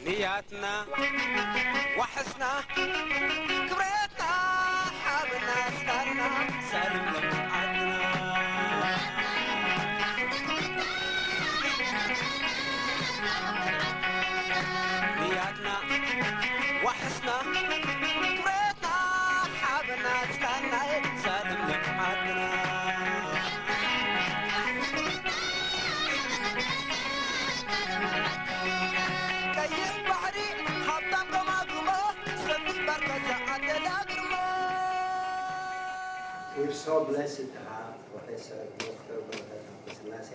ንያትና ዋሕስና ክብረትና ሓበና ስታርና ሳልም ዓድና ንያትና ዋሕስና ክብረትና ሓበና ስታርና ሳልም ዓድና ቀይሕ ባሕሪ ሃብታም ገማግሞ ሰፊሕ ባርካ ዝዓደላ ግርሞ We're so blessed to have Professor ዶክተር በረኸት ሃብተስላሴ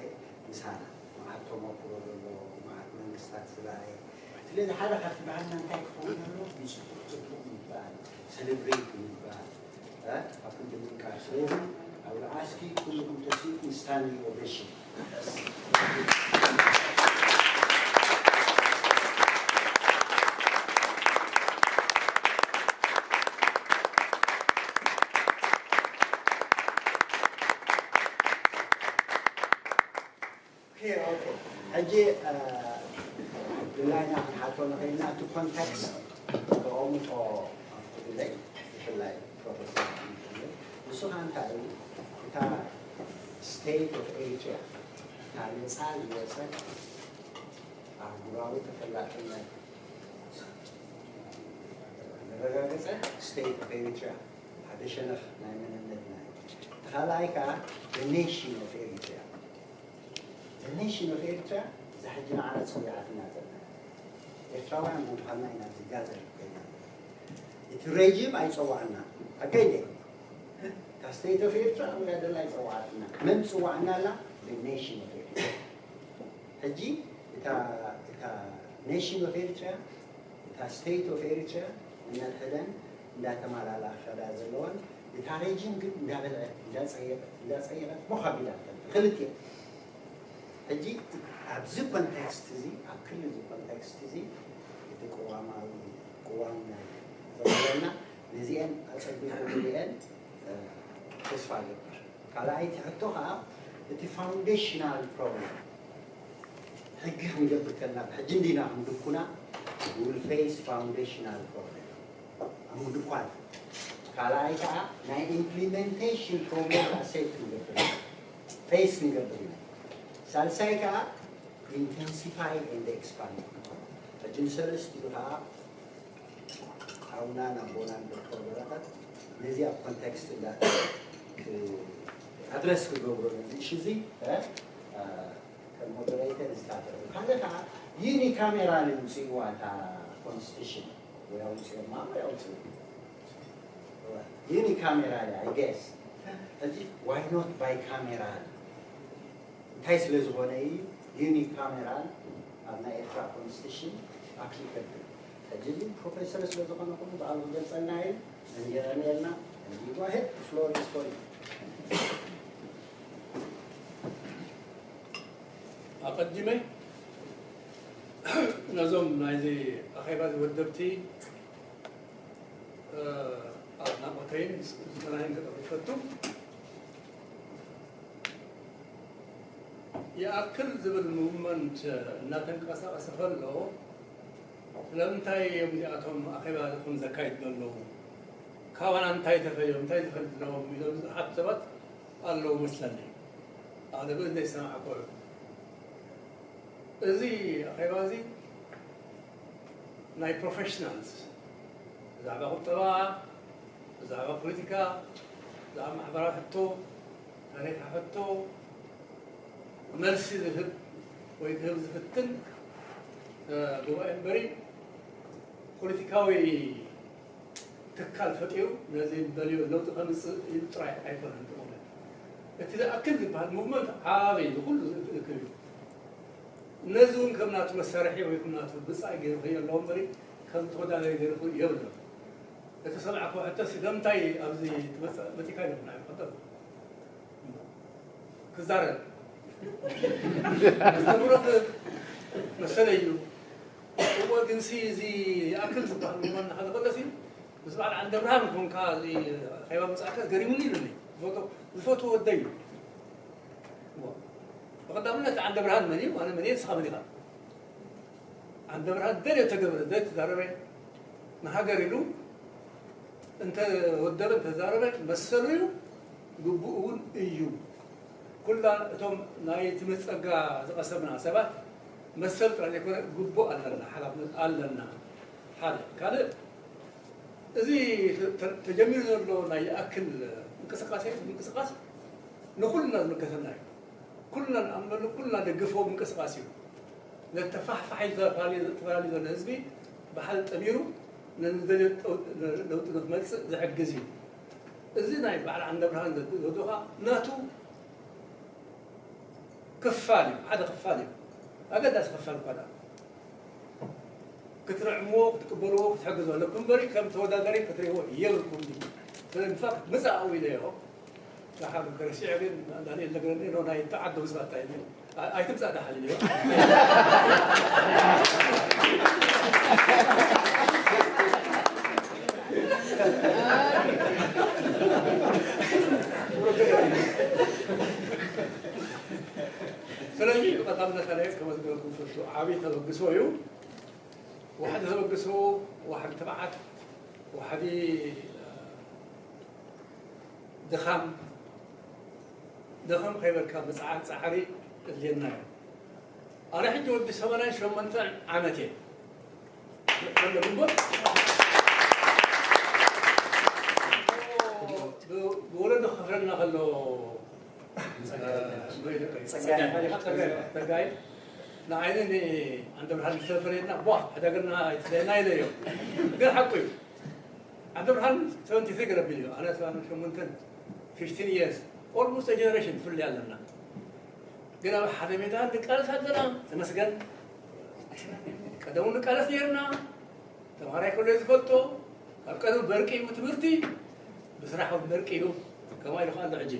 ምሳና። መዓት ተመክሮ ዘለዎ፣ መዓት መንግስታት ዝረኣየ። ስለዚ ሓደ ካብቲ ባህልና እንታይ ክኸውን ኣለዎ? ንስፖርት ጽቡቕ ምባል፣ ሰለብሬት ምባል፣ እ? ኣብ ክንዲ ምንቃር። ስለዚ I will ask you ኩልኹም to sit in standing ovation. ኦኬ፣ ኦኬ። ሕጂ፣ እ፣ ድላይና ክንሓቶ ንኽእልና እቲ ኮንቴክስት ተቐምጦ ኣብቲ ድለይ ብፍላይ ፕሮፌሰር ንሱ ኸኣ እንታይ እዩ? እታ ስቴት ኦፍ ኤሪትሪያ እታ ነጻ ዝወጸት ኣህጉራዊ ተፈላጥነት ዘረጋገጸ ስቴት ኦፍ ኤሪትሪያ ሓደ ሸነኽ ናይ መንነትና እዩ። እቲ ካልኣይ ከኣ ኔሽን ኦፍ ኤሪትሪያ ኔሽን ኦፍ ኤርትራ እዛ ሕጂ ንዓና ጸዊዓትና ዘላ ኤርትራውያን ምዃንና ኢና ኣብዚ ጋዘር ኮይና እቲ ሬጂም ኣይጸዋዕና ኣገይደ እታ ስቴት ኦፍ ኤርትራ ኣምጋደላ ኣይጸዋዕትና መን ጽዋዕና ኣላ ኔሽን ኦፍ ኤርትራ ሕጂ እታ እታ ኔሽን ኦፍ ኤርትራ እታ ስቴት ኦፍ ኤርትራ እናድሕደን እንዳተማላላ ክኸዳ ዘለዋን እታ ሬጂም ግን እንዳበልዐት እንዳጸየቐት እንዳጸየቐት ቦኽ ኣቢላ ትኸድ ክልቲኦም ሕጂ ኣብዚ ኮንቴክስት እዚ ኣብ ክሊ እዚ ኮንቴክስት እዚ እቲ ቅዋማዊ ቅዋም ናይ ዘበለና ነዚአን ኣጸቢቑ ዝሪአን ተስፋ ይገብር። ካልኣይቲ ሕቶ ከዓ እቲ ፋውንዴሽናል ፕሮብለም ሕጊ ክንገብር ከለና ብሕጂ እንዲና ክንድኩና will face foundational problem ኣብ ምድኳን ካልኣይ ከዓ ናይ ኢምፕሊመንቴሽን ፕሮብለም ኣሴት ክንገብር ፌስ ክንገብር ኢና። ሳልሳይ ከዓ intensify and expand ሕጂ ንሰለስቲኡ ከዓ ሓውናን ኣቦናን ዶክተር በረኸት ነዚ ኣብ ኮንቴክስት እንዳ ኣድረስ ክገብሮ ነዚ እሺ እዚ ከም ሞደሬተር ዝታተሩ ሓደ ከዓ ዩኒካሜራል ይምፅእዋ እታ ኮንስቲቱሽን ወይ ኣውፅኦማ ወይ ኣውፅኡ ዩኒካሜራል I guess ሕጂ why not bicameral እንታይ ስለ ዝኾነ እዩ ዩኒካሜራል ኣብ ናይ ኤርትራ ኮንስቲቱሽን ኣፕሊከብል ሕጂ እዚ ፕሮፌሰር ስለ ዝኾነ ኩሉ በዓሉ ክገልፀልና እዩ እንጀረን የልና እንዲጓሄድ ፍሎር ስፖሪ ኣቐዲመ ነዞም ናይዚ ኣኼባ ዝወደብቲ ኣድናቖተይን ምስጋናይን ከቕርብ ይፈቱ። ይኣክል ዝብል ሙቭመንት እናተንቀሳቐሰ ከሎ ስለምንታይ እዮም እዚኣቶም ኣኼባ ዝኹን ዘካይዱ ዘለዉ? ካባና እንታይ ተፈልዮም እንታይ ዝፈልጥ ኣለዎም ኢሎም ዝሓቱ ሰባት ኣለዉ መስለኒ። ኣነ ብእዝነይ ዝሰማዕኮ እዩ። እዚ ኣኼባ እዚ ናይ ፕሮፌሽናልስ ብዛዕባ ቁጠባ፣ ብዛዕባ ፖለቲካ፣ ብዛዕባ ማሕበራዊ ሕቶ፣ ታሪኻዊ ሕቶ መልሲ ዝህብ ወይ ክህብ ዝፍትን ጉባኤ እምበሪ ፖለቲካዊ ትካል ፈጢሩ ነዚ ደልዮ ለውጢ ከምፅእ ኢሉ ጥራይ ኣይኮነን። እቲ ዝኣክል ዝበሃል ሙቭመንት ዓብይ ንኩሉ ዝእክል እዩ። ነዚ እውን ከም ናቱ መሳርሒ ወይ ከም ናቱ ብፃይ ገይሩ ከየለዎ እምበሪ ከም ተወዳዳሪ ገይሩ የብሎ። እቲ ሰብዓ ከውሕቶ ስለምንታይ ኣብዚ መፂካ ኢሎም ናይ ቀጠሉ ክዛረብ ዝተምሮ መሰለ እዩ። እዎ ግንሲ እዚ ይኣክል ዝበሃል ሙቭመንት ሓደ ከለሲ ምስ በዓል ዓንደ ብርሃን ኮንካ እዚ ኣኼባ ምጽኣካ ገሪሙኒ ኢሉኒ። ዝፈትዎ ወደይ እዩ። ብቐዳምነት ዓንደ ብርሃን መን እዩ? ኣነ መን እየ? ንስኻ መን ኢኻ? ዓንደ ብርሃን ደልዮ ተገብረ ዘይተዛረበ፣ ንሃገር ኢሉ እንተ ወደበ እንተዛረበ መሰሉ እዩ፣ ግቡእ እውን እዩ። ኩላ እቶም ናይ ትምህርቲ ጸጋ ዝቐሰምና ሰባት መሰል ጥራይ ዘይኮነ ግቡእ ኣለና፣ ሓላፍነት ኣለና። ሓደ ካልእ እዚ ተጀሚሩ ዘሎ ናይ ይኣክል ምንቅስቃሴ ምንቅስቃስ ንኹልና ዝምልከተና እዩ። ኩልና ንኣምነሉ ኩልና ደግፎ ምንቅስቃስ እዩ። ነተፋሕፋሒ ዝተፈላለዩ ዘሎ ህዝቢ ብሓደ ጠሚሩ ንዝደልዮ ለውጢ ንክመፅእ ዝሕግዝ እዩ። እዚ ናይ በዓል ዓንደ ብርሃን ዘድኻ ናቱ ክፋል እዩ፣ ሓደ ክፋል እዩ። ኣገዳሲ ክፋል እኳ ደኣ ክትርዕምዎ ክትቅበልዎ ክትሕግዞ ኣለኩም እምበሪ ከም ተወዳዳሪ ክትሪእዎ የብልኩም። ስለዚ ምጻእ ኢለዮ። ደሓር ከረሲዐ ግን ዳንኤል ነገረኒ ነው ናይ ተዓዶ ዝባታ ኢለ ኣይትምጻእ ደሓር ኢለዮ። ስለዚ ብቐዳምነት ኣነ ከመዝገበኩም ፈቱ ዓብዪ ተበግሶ እዩ። ዋሕዲ ተበግሶ፣ ዋሕዲ ትብዓት፣ ዋሕዲ ድኻም፣ ደኸም ከይበልካ ምጽዓር ጻዕሪ የድልየና እዩ። ኣነ ሕጂ ወዲ ሰማንያን ሸሞንተን ዓመት እየ። ዘሎ ግንቦት ብወለዶ ክኸፍለና ከሎ ጸጋይ ንዓይኒ ንዓንደ ብርሃን ዝተፈለየና ቧ ዕዳገና ኣይትለየና ኢለዮ። ግን ሓቁ እዩ። ዓንደ ብርሃን ሰቨንቲ ትሪ ገረብል እዩ። ኣነ ሰብዓን ሸሞንተን፣ ፊፍቲን years፣ almost a generation ትፍለይ ኣለና። ግን ኣብ ሓደ ሜዳ ንቃለስ ኣለና። ተመስገን። ቀደሙ ንቃለስ ነይርና። ተምሃራይ ከሎ ዝፈልጦ፣ ካብ ቀደም በርቂ እዩ ትምህርቲ፣ ብስራሕ እውን በርቂ እዩ። ከማይ ኢሉ ከዓ ኣሎ ሕጂ።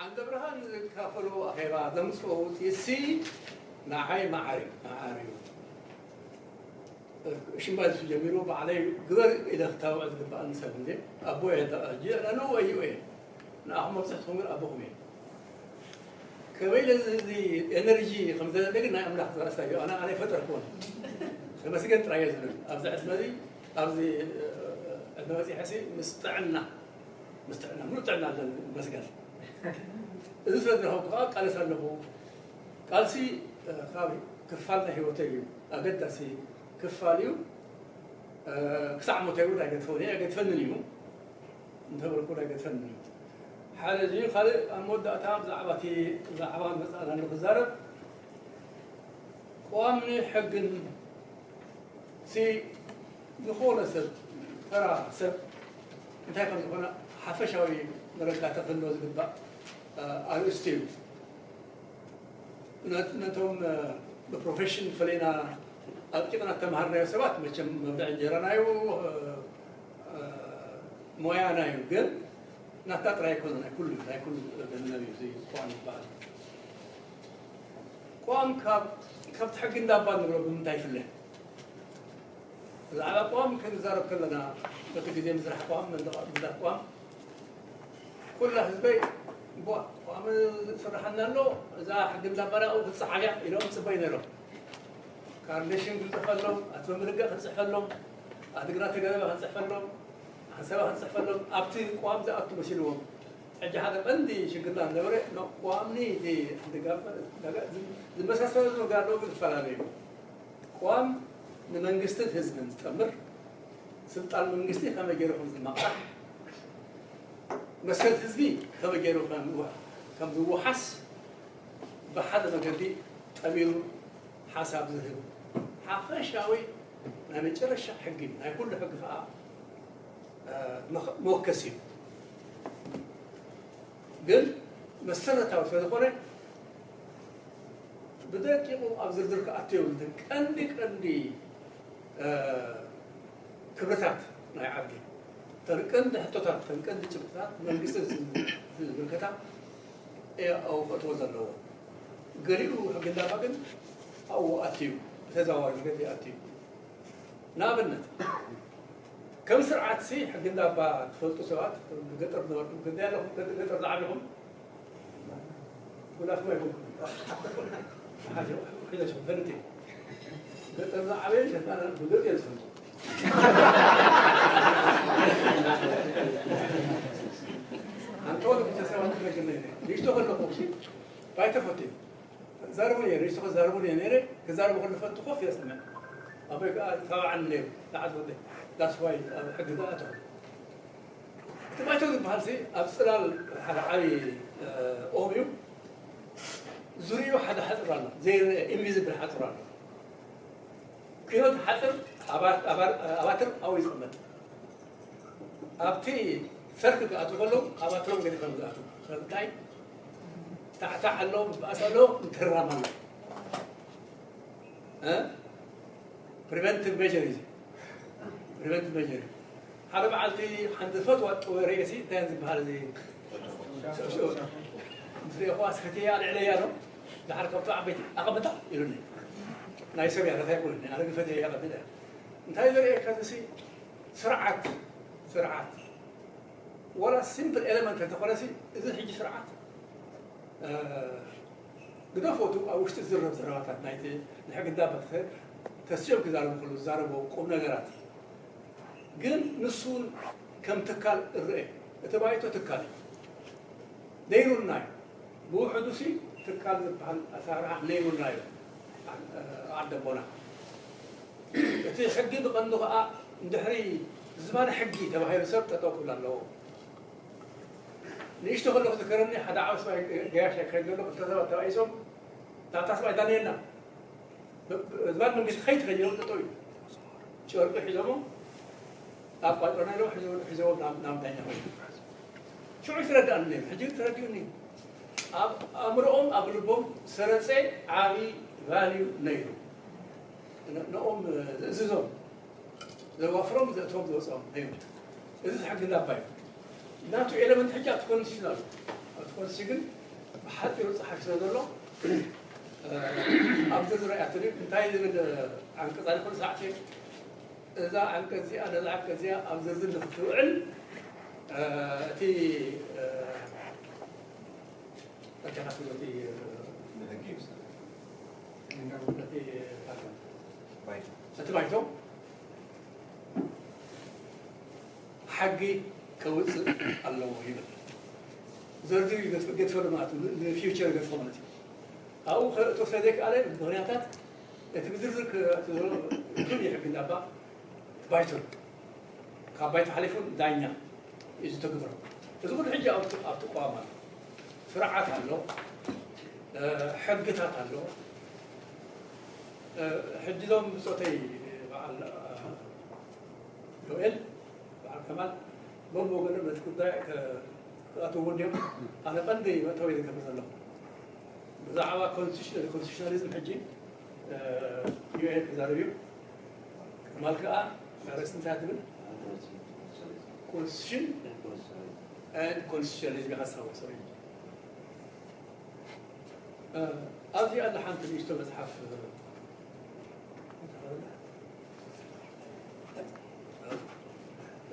ዓንደ ብርሃን ዝካፈሎ ኣኼባ ዘምፅኦ ውፅኢትሲ ንዓይ መዓር እዩ፣ መዓር እዩ። ሽምባይሱ ጀሚሩ ባዕለይ ግበር ኢለ ክታብዖ ዝግባኣኒ ሰብ እንዴ ኣቦ እየ፣ ሕጂ ኣነ ወይ እየ። ንኣኹም መብፅሕትኹም ግን ኣቦኹም እየ። ከመይ ኢለ እዚ ኤነርጂ ከም ዘለኒ ግን ናይ ኣምላኽ ዝረሳ እዩ። ኣነ ኣነ ኣይፈጠርኩዎን። ተመስገን ጥራይ እየ ዝብል። ኣብዚ ዕድመ እዚ፣ ኣብዚ ዕድመ በፂሐ ሲ ምስ ጥዕና፣ ምስ ጥዕና፣ ሙሉእ ጥዕና ኣለኒ መስገን። እዚ ስለ ዝረኸብኩ ከዓ ቃለስ ኣለኹ። ቃልሲ ካብ ክፋል ናይ ህይወተይ እዩ። ኣገዳሲ ክፋል እዩ። ክሳዕ ሞተይ እውን ኣይገድፎን እየ፣ ኣይገድፈንን እዩ። እንተበልኩ ኣይገድፈንን እዩ። ሓደ እዚ ካልእ ኣብ መወዳእታ ብዛዕባ እቲ ዛዕባ መጻእና ንክዛረብ ቅዋምን ሕግን ሲ ዝኾነ ሰብ ተራ ሰብ እንታይ ከም ዝኾነ ሓፈሻዊ መረዳእታ ክህልዎ ዝግባእ ኣርእስቲ እዩ። ነቶም ብፕሮፌሽን ፈለና ኣጥቂቕና ተምሃርናዮ ሰባት መቸም መብልዕ እንጀራና እዩ፣ ሞያና እዩ። ግን ናትና ጥራይ ኣይኮነን፣ ናይ ኩሉ ናይ ኩሉ ገንዘብ እዩ እዚ ቋም ይበሃል። ቋም ካብ ካብቲ ሕጊ እንዳባ ንብሎ ብምንታይ ይፍለ? ብዛዕባ ቋም ክንዛረብ ከለና በቲ ግዜ ምስራሕ ቋም ምንዳቕ ቋም ኩላ ህዝበይ ቧ ቋም ዝስራሓና ኣሎ፣ እዛ ሕጊ እንዳባና ኣብኡ ክትፀሓፍ እያ ኢሎም ፅበይ ነይሮም። ካርኔሽን ክንፅፈሎም፣ ኣትመ ምልገ ክንፅፈሎም፣ ኣድግና ተገለበ ክንፅፈሎም፣ ሓንሳባ ክንፅፈሎም ኣብቲ ቋም ዝኣቱ መሲልዎም። ሕጂ ሓደ ቀንዲ ሽግርና ዝነበረ ቋምኒ እቲ ዝመሳሰሉ ነገር ኣለዎ ግን ዝፈላለዩ። ቋም ንመንግስትን ህዝብን ዝጠምር፣ ስልጣን መንግስቲ ከመይ ገይሩ ከም ዝመቕራሕ፣ መሰል ህዝቢ ከመይ ገይሩ ከም ዝወሓስ ብሓደ መገዲ ጠሚሩ ሓሳብ ዝህብ ሓፈሻዊ ናይ መጨረሻ ሕጊ ናይ ኩሉ ሕጊ ከዓ መወከሲ እዩ። ግን መሰረታዊ ስለዝኾነ ብደቂቑ ኣብ ዝርዝር ክኣቱ የብሉን። ቀንዲ ቀንዲ ክብርታት ናይ ዓዲ፣ ተን ቀንዲ ሕቶታት፣ ተን ቀንዲ ጭብጥታት መንግስቲ ዝምልከታ እየ ኣውቀትዎ ዘለዎ። ገሊኡ ሕጊ እንዳባ ግን ኣብኡ ኣትዩ፣ ብተዘዋዋሪ መገዲ ኣትዩ። ንኣብነት ከም ስርዓትሲ ሕጊ እንዳባ ትፈልጡ ሰባት፣ ገጠር ዝነበርኩም፣ ክንደይ ኣለኹም ገጠር ዝዓቢኹም? ኩላትኩም ኣይኮንኩም። ሓንቲ ሒዘ ሸፈንቲ። ገጠር ዝዓበየ ሸፋና ብገጥ እየ ዝፈልጦ። ኣንተ ወደ ቤተሰብ ንእሽቶ ከለኹ ሲ ባይተ ፈትዩ። ዛረቡ ነይረ፣ ንእሽቶ ከዛረቡ ነይረ፣ ነይረ፣ ክዛረቡ ከሎ ፈቱ ኮፍ ኢለ ስምዕ። ኣቦይ ከኣ ይተባብዓኒ ነይሩ፣ ንዓት ወደይ። That's why ኣብ ሕጊ ዝኣተኹ። እቲ ባይቶ ዝበሃል ሲ ኣብ ጽላል ሓደ ዓቢ፣ እ፣ ኦም እዩ። ዙርያኡ ሓደ ሓጽር ኣሎ፣ ዘይረአ ኢንቪዚብል ሓጽር ኣሎ። ኪኖ እቲ ሓጽር ኣባ-፣ ኣባ-፣ ኣባትር ኣብኡ ይቕመጥ። ኣብቲ ሰርክ ክኣትዉ ከለዉ ኣባትሮም ገዲፎም ዝኣትዉ። ስለምንታይ? ታዕታዕ ኣሎ፣ ምብኣስ ኣሎ፣ ምትህራም ኣሎ። እ? ፕሪቨንቲቭ ሜጀር እዩ። ፕሪቨንቲቭ ሜጀር። ሓደ በዓልቲ ሓንቲ ዝፈትዋ ጥበ ርእሲ እንታይ ዝበሃል እዚ? ምስ ርእኹዋ ኣስፈትያ ልዕለያ ዶ? ድሓር ካብቶ ዓበይቲ ኣቐምጣ ኢሉኒ። ናይ ሰብ እያ፣ እንታይ ኣይኮነን። ኣነ ግን ፈትያ እያ፣ ኣቐምጣ። እንታይ ዘርእየካ እዚ ስርዓት፣ ስርዓት። ወላ ሲምፕል ኤለመንት እንተኾነሲ፣ እዚ ሕጂ ስርዓት፣ እ፣ ግደፎቱ ኣብ ውሽጢ ዝረብ ዘረባታት ናይቲ ንሕጊ እንዳባ ተሲኦም ክዛረቡ ከለዉ ዝዛረብዎ ቁም ነገራት። ግን ንሱ እውን ከም ትካል እረኤ። እቲ ባይቶ ትካል እዩ። ነይሩና እዩ። ብውሕዱ ሲ ትካል ዝበሃል ኣሰራርሓ ነይሩና እዩ። እ፣ ዓደቦና። እቲ ሕጊ ብቐንዱ ኸኣ እንድሕሪ ዝባነ ሕጊ ተባሂሉ ሰብ ጠጠው ክብል ኣለዎ። ንእሽቶ ከለኹ ዝከረኒ ሓደ ዓቢ ሰብኣይ ገያሻ ይከይድ ከሎ ክልተ ሰባት ተባኢሶም፣ "እታ ሰብኣይ ዳንኤልና፣ ብ-፣ ብ-፣ ዝባን መንግስቲ ከይትኸይድ" ኢሎም ጠጠው ኢሉ። ጨርቂ ሒዞሞ ኣብ ቋንቋና ኢሎም ሒዞ-፣ ሒዞም ናብ፣ ናብ ዳኛ ኸይዱ። ሽዑ ተረድኣኒ ነይሩ፣ ሕጂ ተረዲኡኒ። ኣብ ኣእምሮኦም፣ ኣብ ልቦም ሰረጸ ዓቢ ቫልዩ ነይሩ። ን-፣ ንኦም ዝእዝዞም፣ ዘዋፍሮም፣ ዘእትዎም፣ ዘውፅኦም ነይሩ። እዚ ሕጊ እንዳባ እዩ። ናቱ ኤለመንት ሕጂ ኣብቲ ኮንስቲቱሽን ኣሎ። ኣብቲ ኮንስቲቱሽን ግን ብሓፂሩ ፀሓፊ ስለ ዘሎ፣ እ፣ ኣብ ዝርዝር ኣይኣቱን እዩ። እንታይ ዝብል ዓንቀፅ ኣነ ኩሉ ሰዓት እየ፣ እዛ ዓንቀፅ እዚኣ፣ ነዛ ዓንቀፅ እዚኣ ኣብ ዝርዝር ንክትውዕል፣ እ፣ እቲ፣ እ፣ ኣካላት ነቲ፣ እ፣ ነቲ ባይቶ። እቲ ባይቶ ሕጊ ከውፅእ ኣለዎ ይብል። ዘርዚሩ ይገድፈ-፣ ገድፈሉ ማለት እዩ። ንፊውቸር ገድፎ ማለት እዩ። ኣብኡ ከእቶ ስለ ዘይከኣለ ምኽንያታት እቲ ብዝርዝር ክእቶ ዘሎ ግን የሕጊ እንዳባ ባይቶ እዩ። ካብ ባይቶ ሓሊፉ ዳኛ እዩ ዝተግብሮ። እዚ ኩሉ ሕጂ ኣብቲ፣ ኣብቲ ቅዋም ኣሎ። ስርዓት ኣሎ፣ እ፣ ሕግታት ኣሎ። እ፣ ሕጂ እዞም ብጾተይ በዓል፣ እ፣ ዮኤል፣ በዓል ከማል፣ በብወገኖም ነቲ ጉዳይ ከ-፣ ክኣትውዎ እንድዮም። ኣነ ቀንዲ መእተዊ ዝገብር ዘለኹ። ብዛዕባ ኮንስቲቱሽን-፣ ኮንስቲቱሽናሊዝም ሕጂ፣ እ፣ ዩኤል ክዛረብ እዩ። ከማል ከኣ ኣርእስቲ እንታይ ትብል? ኮንስቲቱሽን ኤንድ ኮንስቲቱሽናሊዝም ኢኻ ዝሳወ፣ ሶሪ። እ፣ ኣብዚኣ ኣላ ሓንቲ ንእሽቶ መጽሓፍ፣ እ፣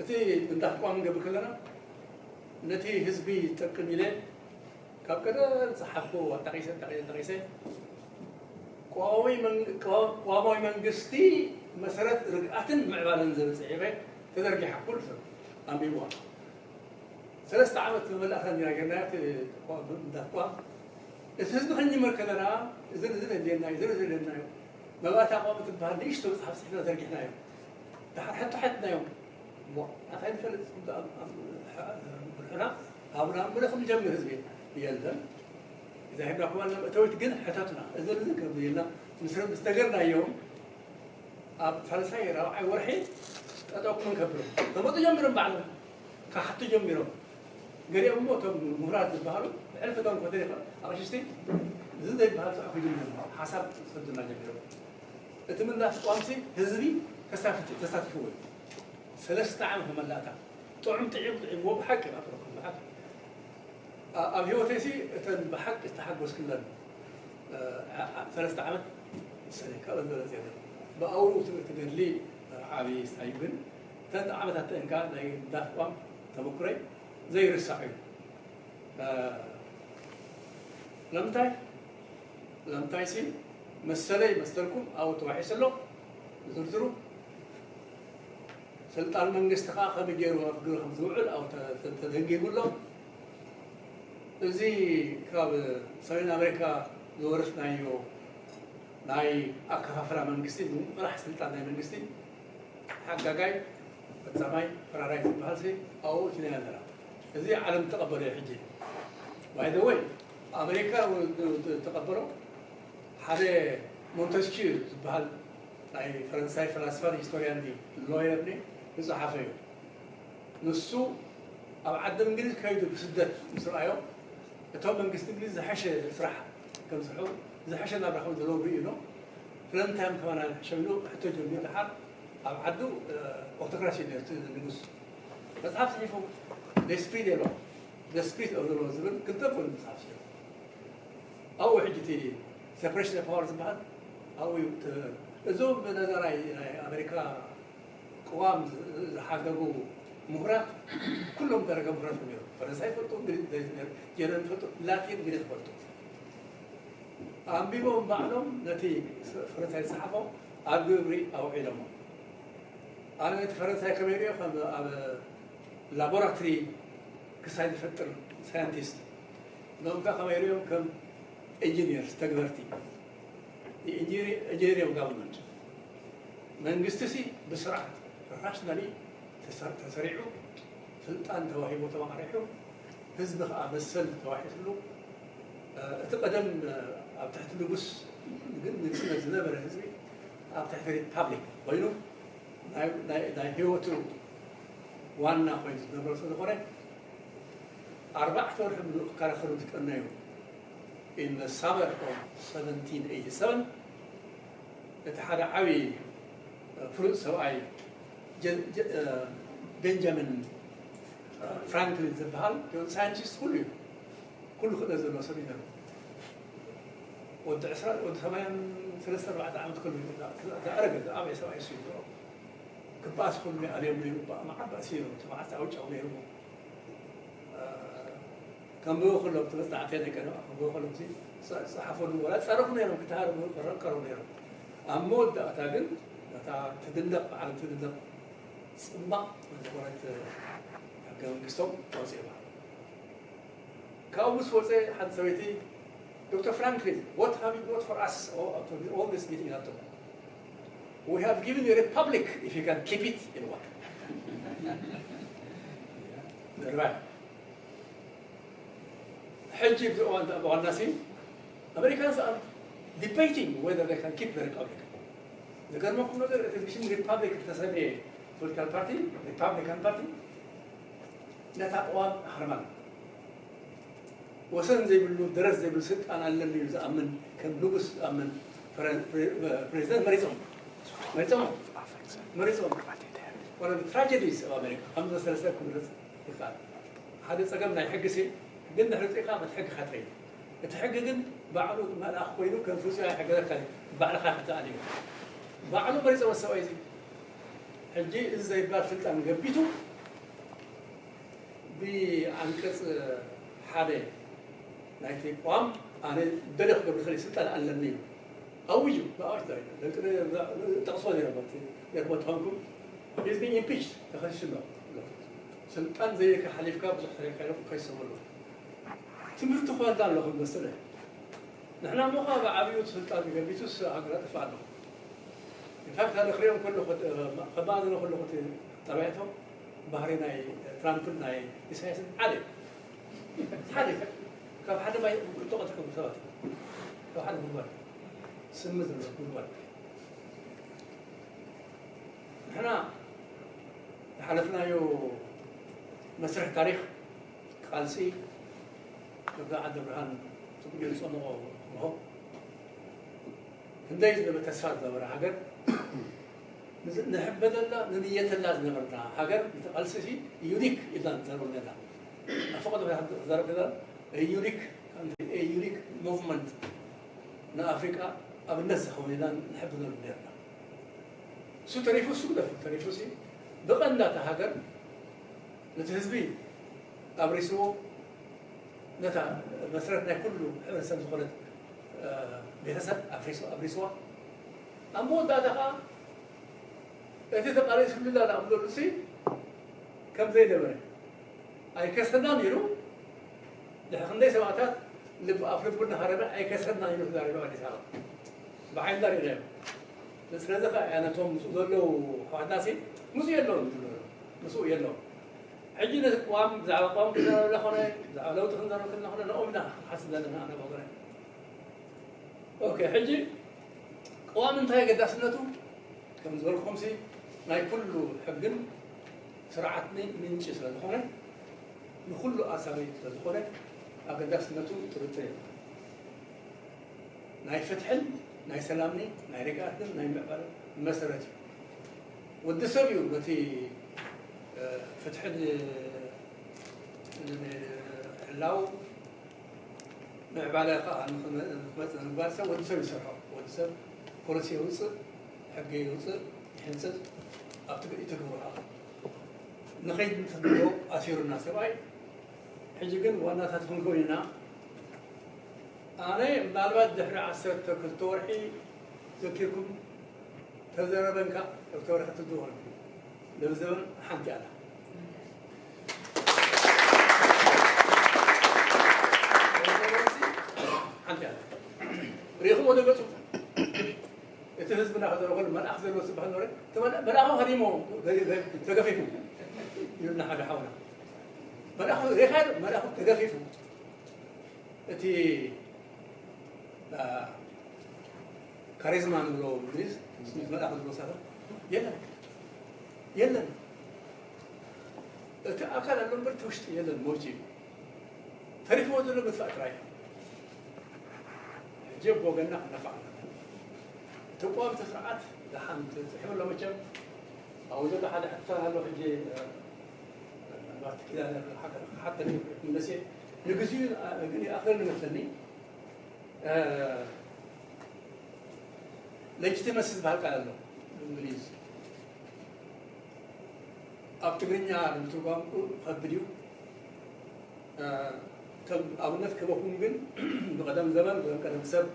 እቲ ምንጣፍ ቋም ክንገብር ከለና ነቲ ህዝቢ ዝጠቅም ኢለ ካብ ቀደም ዝጸሓፍኩዎ ጠቒሰ፣ ጠቒሰ፣ ጠቒሰ፣ ቅዋማዊ መን-፣ ቅዋ-፣ ቅዋማዊ መንግስቲ መሰረት ርግኣትን ምዕባለን ዝብል ጽሒፈ ተዘርጊሓ፣ ኩሉ ሰብ ኣንቢብዋ። ሰለስተ ዓመት መመላእታ እንዲና ጌርናዮ፣ እቲ ቅዋም፣ ምንጣፍ ቅዋም። እቲ ህዝቢ ክንጅምር ከለና፣ እዝን እዝን የድልየና እዩ፣ እዝን እዝን የድልየና እዩ። መባእታ ቅዋም እትበሃል ንእሽቶ መጽሓፍ ጽሒፍና ዘርጊሕናዮ። ደሓር ሕቶ ሓትናዮም። እሞ ኣታ ይፈልጥ፣ ኣብ፣ ኣብ፣ ኣብ፣ ብርሕና ሃቡና እምበር ክንጀምር ህዝቢ የለን። እዛ ሂብናኩም ኣለና መእተዊት ግን ሕተቱና። እዚ፣ እዚ ክብሉ ኢልና ምስ፣ ምስ ነገርናዮም፣ ኣብ ሳልሳይ ራብዓይ ወርሒ ጠጠው ክንከብር። ከመጡ ጀሚሮም ባዕሎም ክሓቱ ጀሚሮም። ገሊኦም እሞ እቶም ምሁራት ዝበሃሉ ብሕልፊ እቶም ኮተሪኻ ኣቕሽሽቲ እዚ ዘይበሃል ጽሑፍ ይድምሩ። ሓሳብ ክሰዱና ጀሚሮም። እቲ ምንዳፍ ቋምሲ ህዝቢ ተሳፊት-፣ ተሳቲፍዎ እዩ። ሰለስተ ዓመት መላእታ ጥዑም ጥዒም ጥዒምዎ ብሓቂ ናብረኩም ብሓቂ። ኣ-፣ ኣብ ህይወተይሲ እተን ብሓቂ ዝተሓጎስክለን፣ ሰለስተ ዓመት መሰለኝ ካብኡ ዝበለፀ የለን። ብኣውሩ እቲ ገድሊ ዓብዪ ስታይ ግን እተን ዓመታት ተእንካ ናይ ዳፍቋም ተመኩረይ ዘይርሳዕ እዩ። ለምንታይ ለምንታይ ሲ መሰለይ መሰልኩም ኣብኡ ተዋሒሱ ኣሎ ዝርዝሩ። ስልጣን መንግስቲ ከዓ ከመይ ገይሩ ኣብ ግብሪ ከም ዝውዕል ኣብኡ ተደንጊጉ ኣሎ። እዚ ካብ ሰሜን ኣሜሪካ ዝወረስናዮ ናይ ኣከፋፍላ መንግስቲ፣ ምምቕራሕ ስልጣን ናይ መንግስቲ ሓጋጋይ፣ ፈጻማይ፣ ፈራራይ ዝበሃል ሲ ኣብኡ እቲ ናይ ኣለና። እዚ ዓለም ተቐበሎ እዩ። ሕጂ ባይ ዘ ወይ ኣሜሪካ እውን ተቐበሎ። ሓደ ሞንተስኪዩ ዝበሃል ናይ ፈረንሳይ ፈላስፋን ሂስቶርያን ሎየር ዝፀሓፈ እዩ። ንሱ ኣብ ዓዲ እንግሊዝ ከይዱ ብስደት ምስ ረኣዮ እቶም መንግስቲ እንግሊዝ ዝሐሸ ስራሕ ከም ዝስርሑ ዝሐሸ ናብራ ከም ዘለዎም ርእዩ ነው። ስለምንታይ እዮም ከማና ዝሐሸ ኢሉ ሕቶ ጀሚሩ። ድሓር ኣብ ዓዱ ኦቶክራሲ ነርቱ ንጉስ መፅሓፍ ፅሒፉ ስፕሪት የሎ ስፕሪት ኦፍ ሎ ዝብል ክልተ ኮይኑ መፅሓፍ ፅሒፉ ኣብኡ ሕጂ እቲ ሰፕሬሽን ፓወር ዝበሃል ኣብኡ እዩ። እዞም ነዛ ናይ ኣሜሪካ ቅዋም ዝሓገጉ ምሁራት ኩሎም ደረገ ምሁራት እዮም። ፈረንሳይ ይፈልጡ፣ ጀርመን ይፈልጡ፣ ላቲን ግሪክ ይፈልጡ። ኣንቢቦም ባዕሎም ነቲ ፈረንሳይ ዝፀሓፎ ኣብ ግብሪ ኣውዒሎሞ። ኣነ ነቲ ፈረንሳይ ከመይ ሪኦ ከም ኣብ ላቦራቶሪ ክሳይ ዝፈጥር ሳይንቲስት ሎም ከ ከመይ ሪኦም ከም ኢንጂኒርስ ተግበርቲ ኢንጂኒር ኦፍ ጋቨርንመንት መንግስቲ ሲ ብስርዓት ራሽናሊ ተሰሪዑ ስልጣን ተዋሂቦ ተማዕሪሑ ህዝቢ ከዓ መሰል ተዋሒስሉ እቲ ቀደም ኣብ ትሕቲ ንጉስ ግን ንግስነት ዝነበረ ህዝቢ ኣብ ትሕቲ ሪፓብሊክ ኮይኑ ናይ ህይወቱ ዋና ኮይኑ ዝነበረ ስለዝኾነ ኣርባዕተ ወርሒ ምሉእ ክከራኸሩ ዝቀነዩ in the summer of seventeen eighty-seven እቲ ሓደ ዓብዪ ፍሉጥ ሰብኣይ ቤንጃሚን ፍራንክሊን ዝበሃል ሳይንቲስት ኩሉ እዩ። ኩሉ ክእለት ዘለዎ ሰብ እዩ ነሩ። ወዲ ዕስራ ወዲ ሰማንያን ሰለስተ ኣርባዕተ ዓመት ከሉ ዝኣረገ ዝኣበየ ሰብኣይ እሱ እዩ። ክበኣስ ከሉ ኣልዮም ነይሩ። መዓባእሲ ነሩ። መዓስ ኣውጫው ነይሩ። ከንብቡ ከሎም እቲ መፅናዕተይ ናይ ቀደም ከንብቡ ከሎም ሲ ፀሓፈሉ ወላ ፀረፉ ነይሮም ክተሃረሙ ቀረቡ ነይሮም። ኣብ መወዳእታ ግን ነታ ትድነቕ ብዓለም ትድነቕ ፅማቕ ዝኾነት ሕገ መንግስቶም ኣውፅኦማ። ካብኡ ምስ ወፀ ሓንቲ ሰበይቲ ዶክተር ፍራንክሊን what have you brought for us all this meeting ናቶ we have given you a republic if you can keep it ኢልዋ። ሕጂ ብዝእዋን ብዋናሲ ኣሜሪካንስ are debating whether they can keep the republic። ዝገርመኩም ነገር እቲ ሽም ሪፓብሊክ ዝተሰምየ ፖለቲካል ፓርቲ ሪፓብሊካን ፓርቲ ነታ ቅዋም ሃርማን ወሰን ዘይብሉ ደረት ዘይብሉ ስልጣን ኣለኒ እዩ ዝኣምን ከም ንጉስ ዝኣምን ፕሬዚደንት መሪፆም መሪፆም መሪፆም። One of the tragedies of America ከም ዝመሰለ ሰብ ክምረፅ ይከኣል። ሓደ ፀገም ናይ ሕጊ ሲ ግን ድሕሪ ፅኢኻ በቲ ሕጊ ካ ትኸይድ። እቲ ሕጊ ግን ባዕሉ መልኣኽ ኮይኑ ከም ፍፁያ ይሕገዘካ ባዕልኻ ክትኣል እዩ። ባዕሉ መሪፆም ሰብኣይ እዚ ሕጂ እዚ ዘይባል ስልጣን ገቢቱ ብኣንቀፅ ሓደ ናይቲ ቅዋም ኣነ ደለ ክገብር ክእል ስልጣን ኣለኒ እዩ ኣውዩ ብኣዋጅ ተባሂሉ። ደቂ ጠቕሶ ነይሮም ነርቦ ተኾንኩም ኢዝ ቢን ኢምፒች ተኸሲሱ ኣሎ። ስልጣን ዘይካ ሓሊፍካ ብዙሕ ተሪካ ኢሎም ከይሰሙ ኣለዉ። ትምህርቲ ክወዳ ኣለኹ መስለ ንሕና እሞ ከዓ ብዓብዩ ስልጣን ገቢቱስ ሃገር ኣጥፍእ ኣለኹ። ኢንፋክት ኣነ ክሪኦም ከለኹ ከማዝነ ከለኹ ጠባያቶም ባህሪ ናይ ትራምፕን ናይ ኢሳያስን ሓደ ሓደ ካብ ሓደ ማይ ብርጭቆ ትሕቡ ሰባት ካብ ሓደ ጉድጓድ ስሚ ዝብሎ ጉድጓድ ንሕና ዝሓለፍናዮ መስርሕ ታሪክ ቃልሲ ገብረ ዓደ ብርሃን ጽቡቅ ገይሩ ጸምቆ ርሆ ክንደይ ዝነበ ተስፋ ዝነበረ ሃገር ንሕበለላ ንንየተላ ዝነበርና ሃገር ንተቃልሲ ዩኒክ ኢልና ንዘረብ ዘለና ኣፈቀዶ ዘረብ ዩኒክ ዩኒክ ሙቭመንት ንኣፍሪቃ ኣብነት ዝኸውን ኢና ንሕብነሉ ነርና። እሱ ተሪፉ እሱ ግደፉ ተሪፉ ሲ ብቐንዳ እታ ሃገር ነቲ ህዝቢ ኣብሪስዎ ነታ መስረት ናይ ኩሉ ሕብረተሰብ ዝኾነት ቤተሰብ ኣፍሪስዋ ኣብ መወዳእታ ከዓ እቲ ተቃሊስሉ ላላ ኣብ ዘለሉ ሲ ከም ዘይነበረ ኣይከሰናን ኢሉ ድሕሪ ክንደይ ሰማእታት ልብ ኣፍልቡ እናሃረመ ኣይከሰናን ኢሉ ተዛሪቡ ኣዲስ ኣበባ ብዓይንና ሪኢናዮ። ስለዚ ከዓ ነቶም ምስኡ ዘለዉ ኣሕዋትና ሲ ምስኡ የለውን ምስኡ የለውን። ሕጂ ነቲ ቅዋም ብዛዕባ ቅዋም ክንዘረበላ ኮነ ብዛዕባ ለውጢ ክንዘረብ ከለና ኮነ ንኦም ኢና ሓስብ ዘለና ኣነ ወገነ ኦኬ ሕጂ ቅዋም እንታይ ኣገዳስነቱ ከም ዝበልኩኹም ሲ ናይ ኩሉ ሕግን ስርዓትን ምንጪ ስለ ዝኾነ ንኩሉ ኣሳቢ ስለ ዝኾነ ኣገዳስነቱ ጥርጥር የለን። ናይ ፍትሕን ናይ ሰላምን ናይ ርግኣትን ናይ ምዕባለን መሰረት እዩ። ወዲ ሰብ እዩ ነቲ ፍትሕን ሕላው ምዕባለ ከዓ ንክመፅእ ንምግባር ሰብ ወዲ ሰብ ይሰርሖ። ወዲ ሰብ ፖሊሲ የውፅእ፣ ሕጊ የውፅእ፣ ይሕንፅፅ፣ ኣብቲ ይትግብሮ ከዓ ንኸይድ ንተግብሮ ኣሲሩና ሰብኣይ። ሕጂ ግን ዋናታት ክንከውን ኢና። ኣነ ምናልባት ድሕሪ ዓሰርተ ክልተ ወርሒ ዘኪርኩም ተዘረበንካ ዶክተር ወረኸት ትድኾነ ለብዘበን ሓንቲ ኣላ ሓንቲ ኣላ ሪኹም ወደ ገጹ እቲ ህዝብና ከዘረኸሉ መልኣኽ ዘለዎ ዝበሃል ኖረ መልኣኹ ከዲሞ ተገፊፉ ይብልና ሓደ ሓውና መልኣኹ ሬኻ መልኣኹ ተገፊፉ እቲ ካሪዝማ ንብሎ እንግሊዝ ስሚት መልኣኽ ዝብሎ ሳተ የለን የለን እቲ ኣካል ኣሎ እምበር እቲ ውሽጢ የለን መውፂ እዩ ተሪፍዎ ዘሎ ምጥፋእ ጥራይ እዩ ሕጂ ብወገንና ክነፋዕ ኣለና እቲ ቆም እቲ ስርዓት ደሓን ትፅሕበሎ መቸም ኣብኡ ዘሎ ሓደ ሕቶ ኣሎ ሕጂ ምናልባት ኪዳነ ሓተኒ መለሴ ንግዚኡ ግን ይኣኽለኒ መስለኒ ሌጂቲመሲ ዝበሃል ቃል ኣሎ ብእንግሊዝ ኣብ ትግርኛ ንምትርጓም ከብድ እዩ ከም ኣብነት ክበኩም ግን ብቀደም ዘመን ብዘም ቀደም ሰብ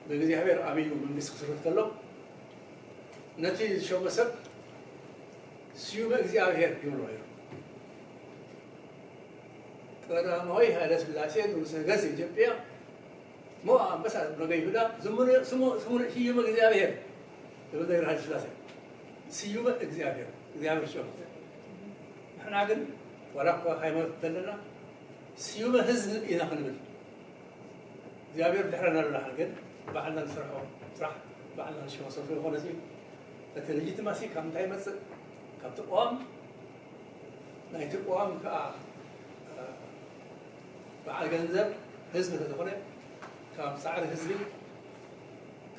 ብእግዚኣብሔር ኣበዩ መንግስቲ ክስርት ከሎ ነቲ ዝሸሞ ሰብ ስዩመ እግዚኣብሔር ይብሎ ነይሩ ቀዳማዊ ሃይለ ስላሴ ንጉሰ ነገስት ኢትዮጵያ ሞ ኣንበሳ ነገ ይሁዳ ስሙ ስሙ ስዩመ እግዚኣብሔር ዝብል ዘይብርሃን ስላሴ ስዩመ እግዚኣብሔር እግዚኣብሔር ሽሙ ንሕና ግን ዋላ እኳ ሃይማኖት እንተለና ስዩመ ህዝብ ኢና ክንብል እግዚኣብሔር ድሕረና ኣሎ ግን ባዕልና ንሰርሖ ስራሕ ባዕልና ንሽሆ ሰብ ዝኾነ እቲ ሌጂቲማሲ ካብ እንታይ ይመፅእ ካብቲ ቅዋም ናይቲ ቅዋም ከዓ በዓል ገንዘብ ህዝቢ ስለዝኾነ ካብ ፃዕሪ ህዝቢ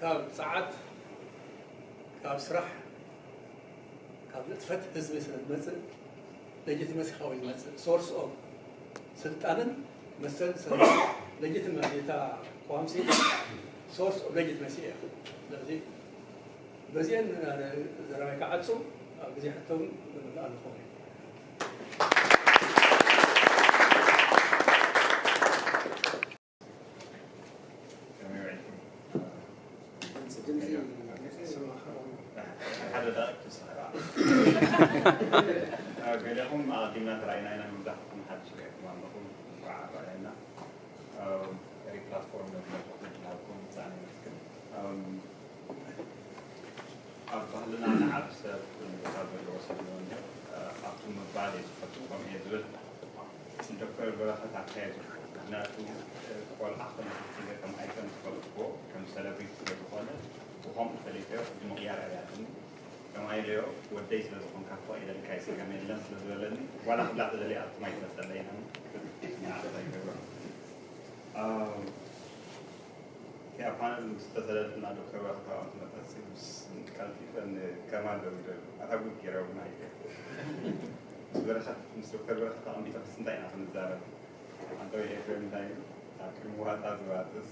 ካብ ፀዓት ካብ ስራሕ ካብ ንጥፈት ህዝቢ ስለ ዝመፅእ ሌጂቲመሲ ካብኡ ዝመፅእ source of ስልጣንን መሰል ሰብ legitimacy እታ ቅዋምሲ source of legitimacy እያ ስለዚ በዚአን ዘረባይ ክዓፁ ኣብ ግዜ ሕቶ እውን ምልኣሉ ክኸውን ገለኹም ኣቐዲምና ተራእና ኢና መብዛሕትኹም ሓድሽ ሪኢኹም ኣለኹም እንኳዕ ኣረኣየና ኤሪ ፕላትፎርም ነብለኩም ብጣዕሚ ይመስግን ኣብ ባህልና ንዓብ ሰብ ካብ ዘለዎ ሰብ ነውንዮ ኣብቲ ምባል እየ ዝፈቱ ከምኡ እየ ዝብል ዶክተር በረኸት ኣካየዱ ምክንያቱ ቆልዓ ከም ከም ኣይከም ዝፈልጥዎ ከም ሰለብሪቲ ስለ ዝኾነ ብኸምኡ ፈሊጠዮ ሕጂ ምቕያር ኣያትኒ ከማይ ኢለዮ ወደይ ስለ ዝኾንካ ክፈቒደልካ ይስገም የለን ስለ ዝበለኒ ዋላ ክብላ ተደልየ ኣብቲ ማይ ትመፀለይ ኢና ንዓቕታ ይገብሮ እቲኣ ፓነል ምስ ተሰደድና ዶክተር ባርካ ኣንትመጠሲ ምስ ቀልጢፈ ንከማል ደዊደሉ ኣታ ጉድ ገይረ እውን ኣይደ ምስ በረኸት ምስ ዶክተር በረኸት ኣቐሚጠ ምስ እንታይ ኢና ክንዛረብ ኣንተ ወይ ኤፍሬም እንታይ እዩ ኣብ ቅድሚ ዋጣ ዝዋጥስ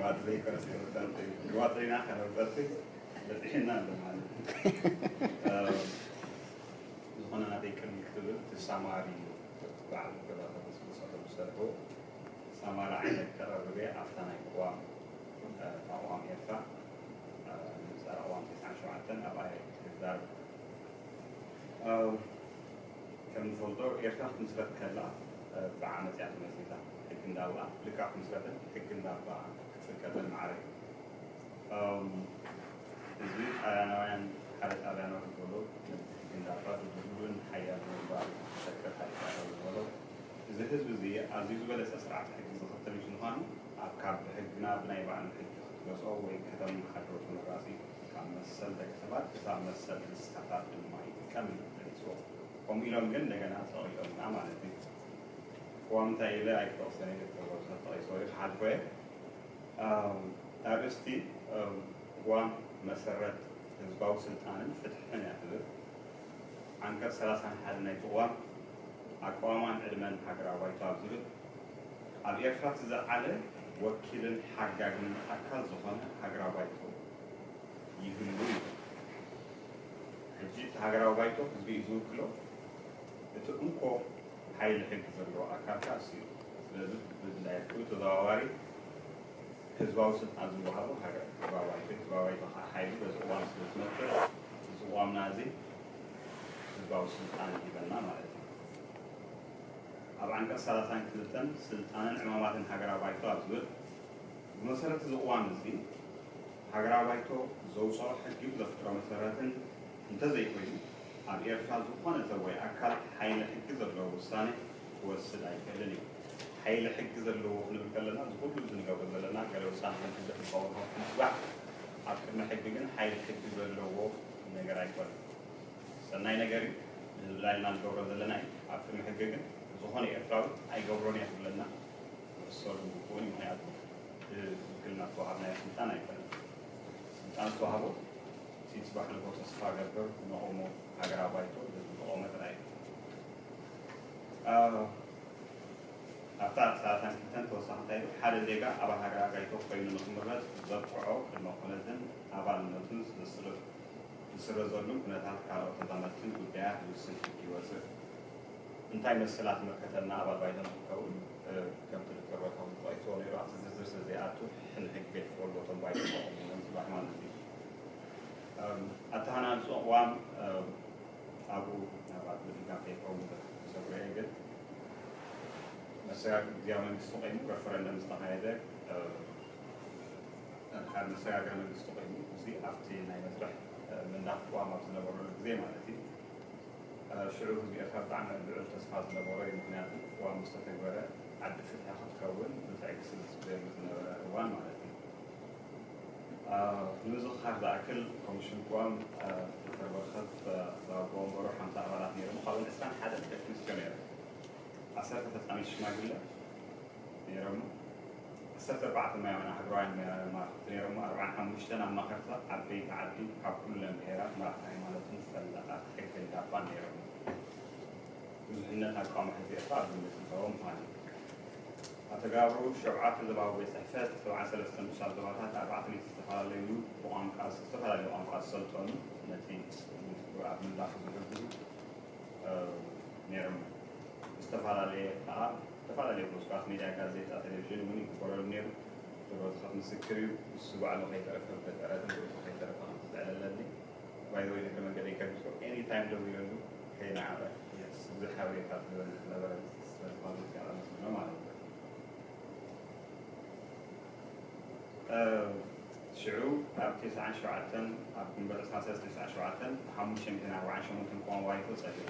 ዋጥ ዘይኮነስ የወጠርቲ ንዋጥሪና ከነበጠርቲ በፂሕና ኣሎ ማለት እዩ። ዝኾነ ናተይ ቅድሚ ክትብል እቲ ሳማሪ በዓል ገዛ ተመስሎ ዝሰርሑ ሳማራ ዓይነት ከቐርብ እየ ኣብታ ናይ ቅዋም ኣቕዋም ኤርትራ ንፃር ኣቕዋም ተስዓን ሸውዓተን ኣብኣ ክዛረብ ከም ንፈልጦ ኤርትራ ክትምስረት ከላ ብዓመፅ እያ ተመስሪታ። ሕጊ እንዳውኣ ልክዕ ክምስረትን ሕጊ እንዳባ ክፅቀጠን ማዕረ እዩ። እዚ ጣልያናውያን ሓደ ጣልያናዊ ዝበሎ ነቲ ሕጊ እንዳባ ብድሁሉን ሓያል ብምግባር ዝጠቅር ሓይልታት ዝበሎ እዚ ህዝቢ እዚ ኣዝዩ ዝበለፀ ስርዓት ሕጊ ዝኽተል እዩ ምዃኑ ኣብ ካብ ብሕግና ብናይ ባዕሉ ሕጊ ክትገዝኦ ወይ ከተመሓድሮ ተመራፂ ካብ መሰል ደቂ ሰባት ክሳብ መሰል እንስሳታት ድማ ይጥቀም እዩ ገሊፅዎ። ከምኡ ኢሎም ግን እንደገና ፀቒጦምና ማለት እዩ። ቅዋም እንታይ ኢለ ኣይክጠቕሰን እየ ዶክተር ገብረስብሓት ጠቒስዎ እዩ ክሓልፎ እየ። ኣርእስቲ ቅዋም መሰረት ህዝባዊ ስልጣንን ፍትሕን እያ ትብል። ዓንቀፅ ሰላሳን ሓደን ናይቲ ቅዋም ኣቃውማን ዕድመን ሃገራዊ ባይቶ ኣብ ዝብል ኣብ ኤርትራ እቲ ዝዓለ ወኪልን ሓጋግን ኣካል ዝኾነ ሃገራዊ ባይቶ ይህሉ እዩ። ሕጂ እቲ ሃገራዊ ባይቶ ህዝቢ እዩ ዝውክሎ። እቲ እንኮ ሓይሊ ሕጊ ዘለዎ ኣካል ከኣ እሱ እዩ። ስለዚ ብዳይሬክት ተዘዋዋሪ ህዝባዊ ስልጣን ዝወሃቦ ሃገር ህዝባዊ ባይቶ እዩ። ህዝባዊ ባይቶ ከዓ ሓይሉ በዚ ቅዋም ስለ ዝመፅእ እዚ ቅዋምና እዚ ህዝባዊ ስልጣን ይህበና ማለት እዩ። ኣብ ዓንቀፅ ሰላሳን ክልተን ስልጣንን ዕማማትን ሃገራዊ ባይቶ ኣብ ዝብል ብመሰረት እዚ ቅዋም እዚ ሃገራዊ ባይቶ ዘውፅኦ ሕጊ ብዘፍጥሮ መሰረትን እንተዘይኮይኑ ኣብ ኤርትራ ዝኾነ ሰብ ወይ ኣካል ሓይሊ ሕጊ ዘለዎ ውሳነ ክወስድ ኣይክእልን እዩ። ሓይሊ ሕጊ ዘለዎ ክንብል ከለና እዚ ኩሉ እዚ ንገብሮ ዘለና ገለ ውሳነታት እንተዝኸውን ካብ ምፅባሕ ኣብ ቅድሚ ሕጊ ግን ሓይሊ ሕጊ ዘለዎ ነገር ኣይኮነን። ሰናይ ነገር እዩ። ንህዝብና ኢልና ንገብሮ ዘለና እዩ። ኣብ ቅድሚ ሕጊ ግን ዝኾነ ኤርትራዊ ኣይገብሮን እየ ክብለና ክሕሰሉ ግቡእን እዩ። ምክንያቱ ብውክልና ዝተዋሃብናዮ ስልጣን ኣይኮነን። ስልጣን ዝተዋህቦ እቲ ፅባሕ ንግሆ ተስፋ ገብር ነቑሞ ሃገራዊ ባይቶ ህዝቢ ተቓውሞ ጥራይ እዩ። ኣብታ ሰላሳን ክልተን ተወሳኺ እንታይ ኢሉ? ሓደ ዜጋ ኣባል ሃገራዊ ባይቶ ኮይኑ ንክምረፅ ዘብቅዖ ቅድመ ኩነትን ኣባልነቱን ዝስረዘሉን ኩነታት ካልኦት ተዛመድትን ጉዳያት ዝውስን ሕጊ ይወፅእ። እንታይ መሰላት መከተልና ኣባል ባይቶ ንክንከውን? ከምቲ ዶክተር ወርቅነህ ዝጠቐስዎ ነይሩ ኣብቲ ዝርዝር ስለ ዘይኣቱ ሕን ሕጊ ገዲፍዎ ኣሎ እቶም ባይቶ ተቐሚጦም ፅባሕ ማለት እዩ። ኣተሃናንፅኦ ቅዋም ኣብኡ ናብኣ ምድጋም ከይከውን ዝሰጉረ እየ ግን መሰጋገሪ ግዝያዊ መንግስቲ ቆይሙ ረፈረንደም ዝተኻየደ ሓደ መሰጋገሪ መንግስቲ ቆይሙ እዚ ኣብቲ ናይ መስርሕ ምንዳፍ ቅዋም ኣብ ዝነበረሉ ግዜ ማለት እዩ። ሽዑ ህዝቢ ኤርትራ ብጣዕሚ ልዑል ተስፋ ዝነበሮ እዩ። ምክንያቱ ቅዋም ምስ ተተግበረ ዓዲ ፍትሒ ክትከውን ብትዕግስቲ ዝፅበየሉ ዝነበረ እዋን ማለት እዩ። ንምዝኽኻር ዝኣክል ኮሚሽን ቅዋም ዶክተር በረኸት ኣባ ወንበሩ ሓምሳ ኣባላት ነይሮም ካብኦም ዕስራን ሓደን ደቂ ኣንስትዮ ነይሮም። ዓሰርተ ፈፃሚት ሽማግለ ነይሮም። ዓሰርተ ኣርባዕተ ማያውያን ሃገራውያን መራሕቲ ነይሮም። ኣርባዓን ሓሙሽተን ኣማኸርታ ዓበይቲ ዓዲ ካብ ኩለን ብሄራት መራሕቲ ሃይማኖትን ፈላጣት ሕግን ዳባን ነይሮም። ብዙሕነት ኣቃውማ ህዝቢ ኤርትራ ኣብ ግምት ዝእተወ ምዃኑ እዩ። ኣተገባብርኡ ሸውዓተ ዞባዊ ቤት ፅሕፈት፣ ሰብዓን ሰለስተን ንኡሳን ዞባታት፣ ኣርባዕተ ሚእቲ ዝተፈላለዩ ብቋንቋ ዝተፈላለዩ ቋንቋ ዝሰልጠኑ ነቲ ኣብ ምንዳፉ ዝሕግዙ ነይሮም። ዝተፈላለየ ከዓ ዝተፈላለየ ፖስታት፣ ሚድያ፣ ጋዜጣ፣ ቴሌቪዥን እውን ይግበረሉ ነይሩ። ዶክተር በረኸት ምስክር እዩ። ንሱ ባዕሉ ከይተረፈ ብገጠረትን ብእቱ ከይተረፈ ከም ዝተዕለለኒ ባይዘወይ እግረ መንገደይ ከቢድኮ ኤኒ ታይም ደዊለሉ ከይነዓቐ ብዙሕ ሓበሬታ ዝህበኒ ዝነበረ ስለዝኾነ ምስጋና መስግኖ ማለት እዩ። ሽዑ ኣብ ተስዓን ሸውዓተን ኣብ ግንቦት ዕስራን ሰለስተን ተስዓን ሸውዓተን ብሓሙሽተ ሚእትን ኣርባዓን ሸሞንተን ቅዋማዊ ባይቶ ጸዲቑ።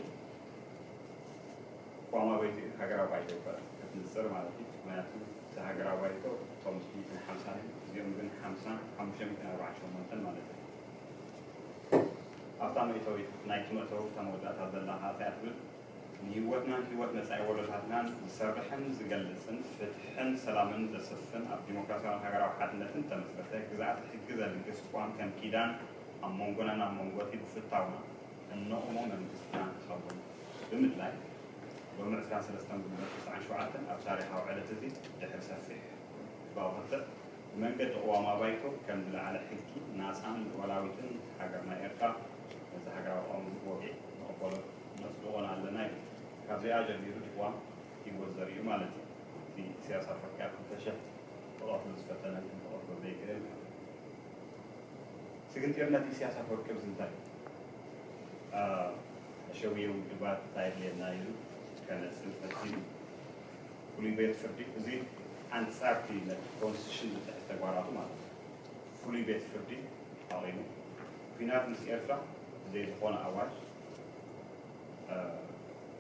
ቅዋማዊ ባይቶ እዩ፣ ሃገራዊ ባይቶ ኣይኮነን፣ ከትንጽር ማለት እዩ። ምኽንያቱ እቲ ሃገራዊ ባይቶ እቶም ሚእትን ሓምሳን እዮም፣ እዚኦም ግን ሓምሳን ሓሙሽተ ሚእትን ኣርባዓን ሸሞንተን ማለት እዩ። ኣብታ መእተዊት ናይቲ መእተዊ እታ መወዳእታ ዘላ ሃፀያ ትብል ንህይወትናን ህይወት መጻኢ ወለዶታትናን ዝሰርሕን ዝገልጽን ፍትሕን ሰላምን ዘስፍን ኣብ ዲሞክራሲያውን ሃገራዊ ሓድነትን ዝተመስረተ ግዝኣተ ሕጊ ዘልግስ ቅዋም ከም ኪዳን ኣብ መንጎናን ኣብ መንጎ እቲ ብፍታውና እነቑሞ መንግስትና ክኸውን ብምድላይ ሎሚ ዕስራን ሰለስተን ግንቦት ተስዓን ሸውዓተን ኣብ ታሪኻዊ ዕለት እዚ ድሕሪ ሰፊሕ ክልተ፣ ብመንገዲ ቅዋም ኣባይቶ ከም ዝለዓለ ሕጊ ናጻን ልዑላዊትን ሃገርና ኤርትራ ነዚ ሃገራዊ ቅዋም ወግዒ ንቕበሎ ነጽድቖን ኣለና እዩ። ካብዚኣ ጀሚሩ እቲ ቅዋም ህይወት ዘርእዩ ማለት እዩ። እቲ ኢሳያስ ኣፈወርቂ ኣብ ክልተ ሽሕ ክቐትሎ ዝፈተነ ግን ክቐትሎ ዘይክእል ስግንጢርነት ኢሳያስ ኣፈወርቂ ኣብዚ እንታይ እዩ? ኣሸውየ ውድባት እንታይ የድልየና ኢሉ ከነጽል ፈቲኑ። ፍሉይ ቤት ፍርዲ እዚ ኣንጻርቲ ነቲ ኮንስቲቱሽን ዝጥሕስ ተግባራቱ ማለት እዩ። ፍሉይ ቤት ፍርዲ ኣቕሪቡ። ኲናት ምስ ኤርትራ ብዘይ ዝኾነ ኣዋጅ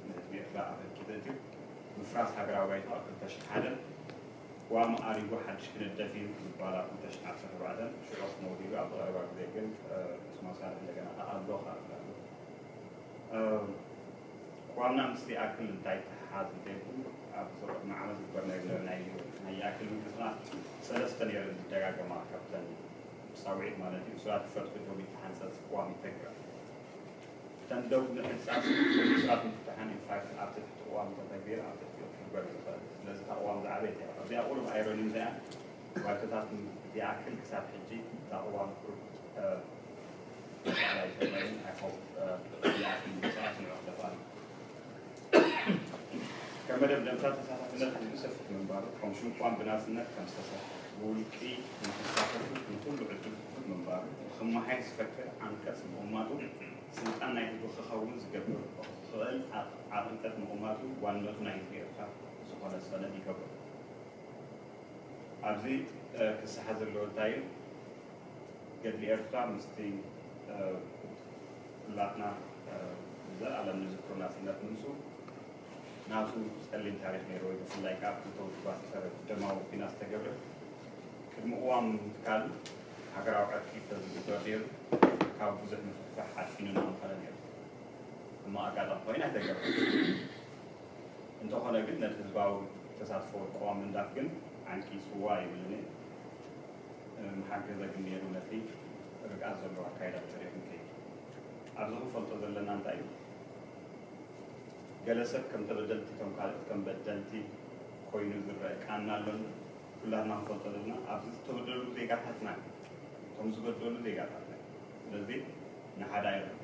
ንህዝቢ ኤርትራ ኣብ ህልቂት እትዩ። ምፍራስ ሃገራዊ ባይቶ ኣብ ክልተ ሽሕ ሓደን ዋም ኣሪጉ ሓድሽ ክነደፍ እዩ ዝባል ኣብ ክልተ ሽሕ ዓሰርተ ኣርባዕተን ሽዑ ክመውት ኢሉ ኣብዚ ቀረባ ግዜ ግን ዑስማን ሳልሕ እንደገና ኣሎ ከኣሉ። ቅዋምና ምስ ይኣክል እንታይ ተሓዝ እንተይልኩም ኣብ ዝቕድሚ ዓመት ዝግበር ናይ ናይ ናይ ይኣክል ምንቅስቓስ ሰለስተ ነይረን ዝደጋገማ ካብተን ሳውዒት ማለት እዩ። እሱራት ፈትሑ ዶብ ይተሓንፀፅ ቅዋም ይተግበር። እተን ደው ምሕንጻጽ ስርዓት ምፍትሓን ኢንፋክት ኣብ ትሕቲ ቅዋም ተተግቢሩ ኣብ ትሕቲ ክግበር ዝኽእል። ስለዚ እታ ቅዋም ዝዓበየት እያ። እዚኣ ቁሩብ ኣይረኒን እዚኣ ባይቶታት ይኣክል ክሳብ ሕጂ እታ ቅዋም ቁሩብ ኣይተመይን ኣይኸው ይኣክል ምንቅስቃስ ንዑ ክደፋ ከም መደምደምታ ተሳታፍነት ህዝቢ ሰፊሕ ምንባሩ፣ ኮሚሽን ቅዋም ብናጽነት ከም ዝተሰርሐ፣ ብውልቂ ንክሳተፉ ንኹሉ ዕድል ክፉት ምንባሩ፣ ንክመሓየሽ ዝፈክር ዓንቀጽ ምቕማጡ፣ ስልጣን ናይ ህዝቢ ክኸውን ዝገብር ክኽእል ዓቕንቀጽ ምቕማጡ ዋንነቱ ናይ ህዝቢ ኤርትራ ዝኾነ ሰነድ ይገብሮ። ኣብዚ ክስሓ ዘለዎ እንታይ እዩ? ገድሊ ኤርትራ ምስቲ ኩላትና ንዘለኣለም ንዝክሮ ናጽነት ምምጽኡ ናቱ ጸሊም ታሪኽ ነይርዎ እዩ። ብፍላይ ከኣ ኣብ ክልተ ውድባት ዝጸረ ደማዊ ኲናት ዝተገብረ ቅድሚ ቅዋም ምትካሉ ሃገራዊ ዕርቂ ተዝግበር ነይሩ ካብ ብዙሕ ምፍሕፋሕ ኣድሒኑና ምኾነ ነይሩ። ሕማቕ ኣጋጣሚ ኮይኑ ኣይተገብረን። እንተኾነ ግን ነቲ ህዝባዊ ተሳትፎ ቅዋም ምንዳፍ ግን ዓንቂጽዎ ኣይብልን እየ። ምሓገዘ ግን ነይሩ ነቲ ርግኣት ዘለዎ ኣካይዳ ተሪኹ ከይዱ። ኣብዚ ክንፈልጦ ዘለና እንታይ እዩ? ገለ ሰብ ከም ተበደልቲ ከም ካልኦት ከም በደልቲ ኮይኑ ዝረአ ቃና ኣሎን ኩላትና ክንፈልጦ ዘለና ኣብዚ ዝተበደሉ ዜጋታትና እዮም። እቶም ዝበደሉ ዜጋታትና እዮም። ስለዚ ንሓደ ኣይርሕቆ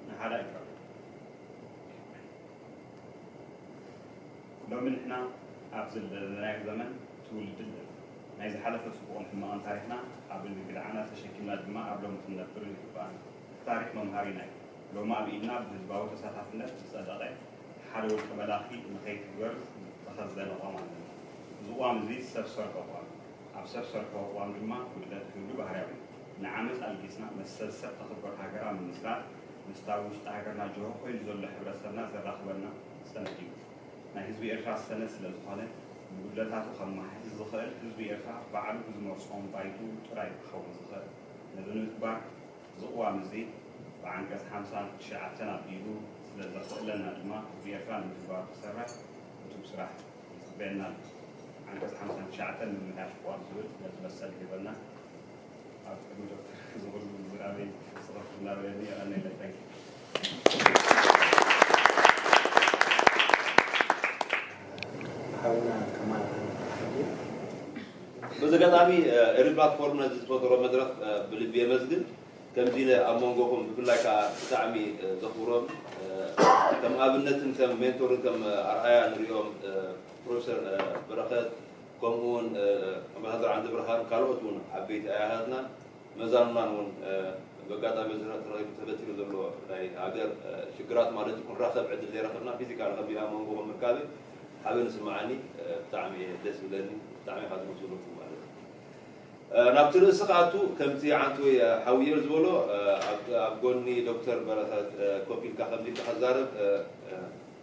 ንሓደ ኣይቀርቦ። ሎሚ ንሕና ኣብዚ ዘለናዮ ዘመን ትውልዲ ኣለና። ናይ ዝሓለፈ ጽቡቕን ሕማቕን ታሪኽና ኣብ እግሪ ዓና ተሸኪምና ድማ ኣብ ሎሚ ክንነብርን ይግባኣና። እቲ ታሪኽ መምሃሪና እዩ። ሎሚ ኣብ ኢድና ብህዝባዊ ተሳታፍነት ዝጸደቐ ሓደ ውልቀ መላኺ ንኸይትግበር ዝተኸዘነ ቅዋም ኣለና። እዚ ቅዋም እዚ ሰብ ሰርሖ ቅዋም እዩ። ኣብ ሰብ ሰርሖ ቅዋም ድማ ጉድለት ክህሉ ባህርያዊ እዩ። ንዓመጽ ኣልጊስና መሰል ሰብ ተኽብር ሃገር ኣብ ምምስራት ምስታ ውሽጢ ሃገርና ጅሆ ኮይኑ ዘሎ ሕብረተሰብና ዘራኽበና ሰነድ እዩ። ናይ ህዝቢ ኤርትራ ሰነድ ስለ ዝኾነ ንጉድለታቱ ከመሓይሽ ዝኽእል ህዝቢ ኤርትራ ባዕሉ ብዝመርጾም ባይትኡ ጥራይ እዩ ክኸውን ዝኽእል። ነዚ ንምትግባር እዚ ቅዋም እዚ ብዓንቀጽ ሓምሳን ትሽዓተን ኣቢሉ ስለ ዘኽእለና ድማ ህዝቢ ኤርትራ ንምትግባሩ ክሰርሕ ዕቱብ ስራሕ ይጽበየና ኣሎ። ዓንቀጽ ሓምሳን ትሽዓተን ምምሕያሽ ቅዋም ዝብል ነዚ መሰል ይህበና። ኣብ ቅድሚ ዶክተር እዚ ኩሉ ዝርኣበይ ጽሑፍ እናበለኒ የቐንየለይ። ታንኪ። ሓውና ከማል ሓድጉ። በዚ ኣጋጣሚ ኤሪ ፕላትፎርም ነዚ ዝፈጠሮ መድረኽ ብልቢ የመስግን። ከምዚ ኢለ ኣብ መንጎኹም ብፍላይ ከኣ ብጣዕሚ ዘኽብሮም ከም ኣብነትን ከም ሜንቶርን ከም ኣርኣያ ንሪኦም ፕሮፌሰር በረኸት ከምኡ እውን ኣምባሳደር ዓንደብርሃን ካልኦት እውን ዓበይቲ ኣያታትናን መዛኑናን እውን በጋጣሚ እዚ ተረኺቡ ተፈጢሩ ዘሎ ናይ ሃገር ሽግራት ማለት እዩ ክንራኸብ ዕድል ዘይረኸብና ፊዚካል ከምዚ ኣብ መንጎኹም ምርካበይ ሓበን ይስምዓኒ። ብጣዕሚ እየ ደስ ይብለኒ። ብጣዕሚ ኢኻ ትመስለኩም ማለት እዩ። ናብቲ ርእሲ ክኣቱ ከምቲ ዓንተወይ ሓውየር ዝበሎ ኣብ ጎኒ ዶክተር በረኸት ኮፍ ኢልካ ከምዚ ኢልካ ከዛረብ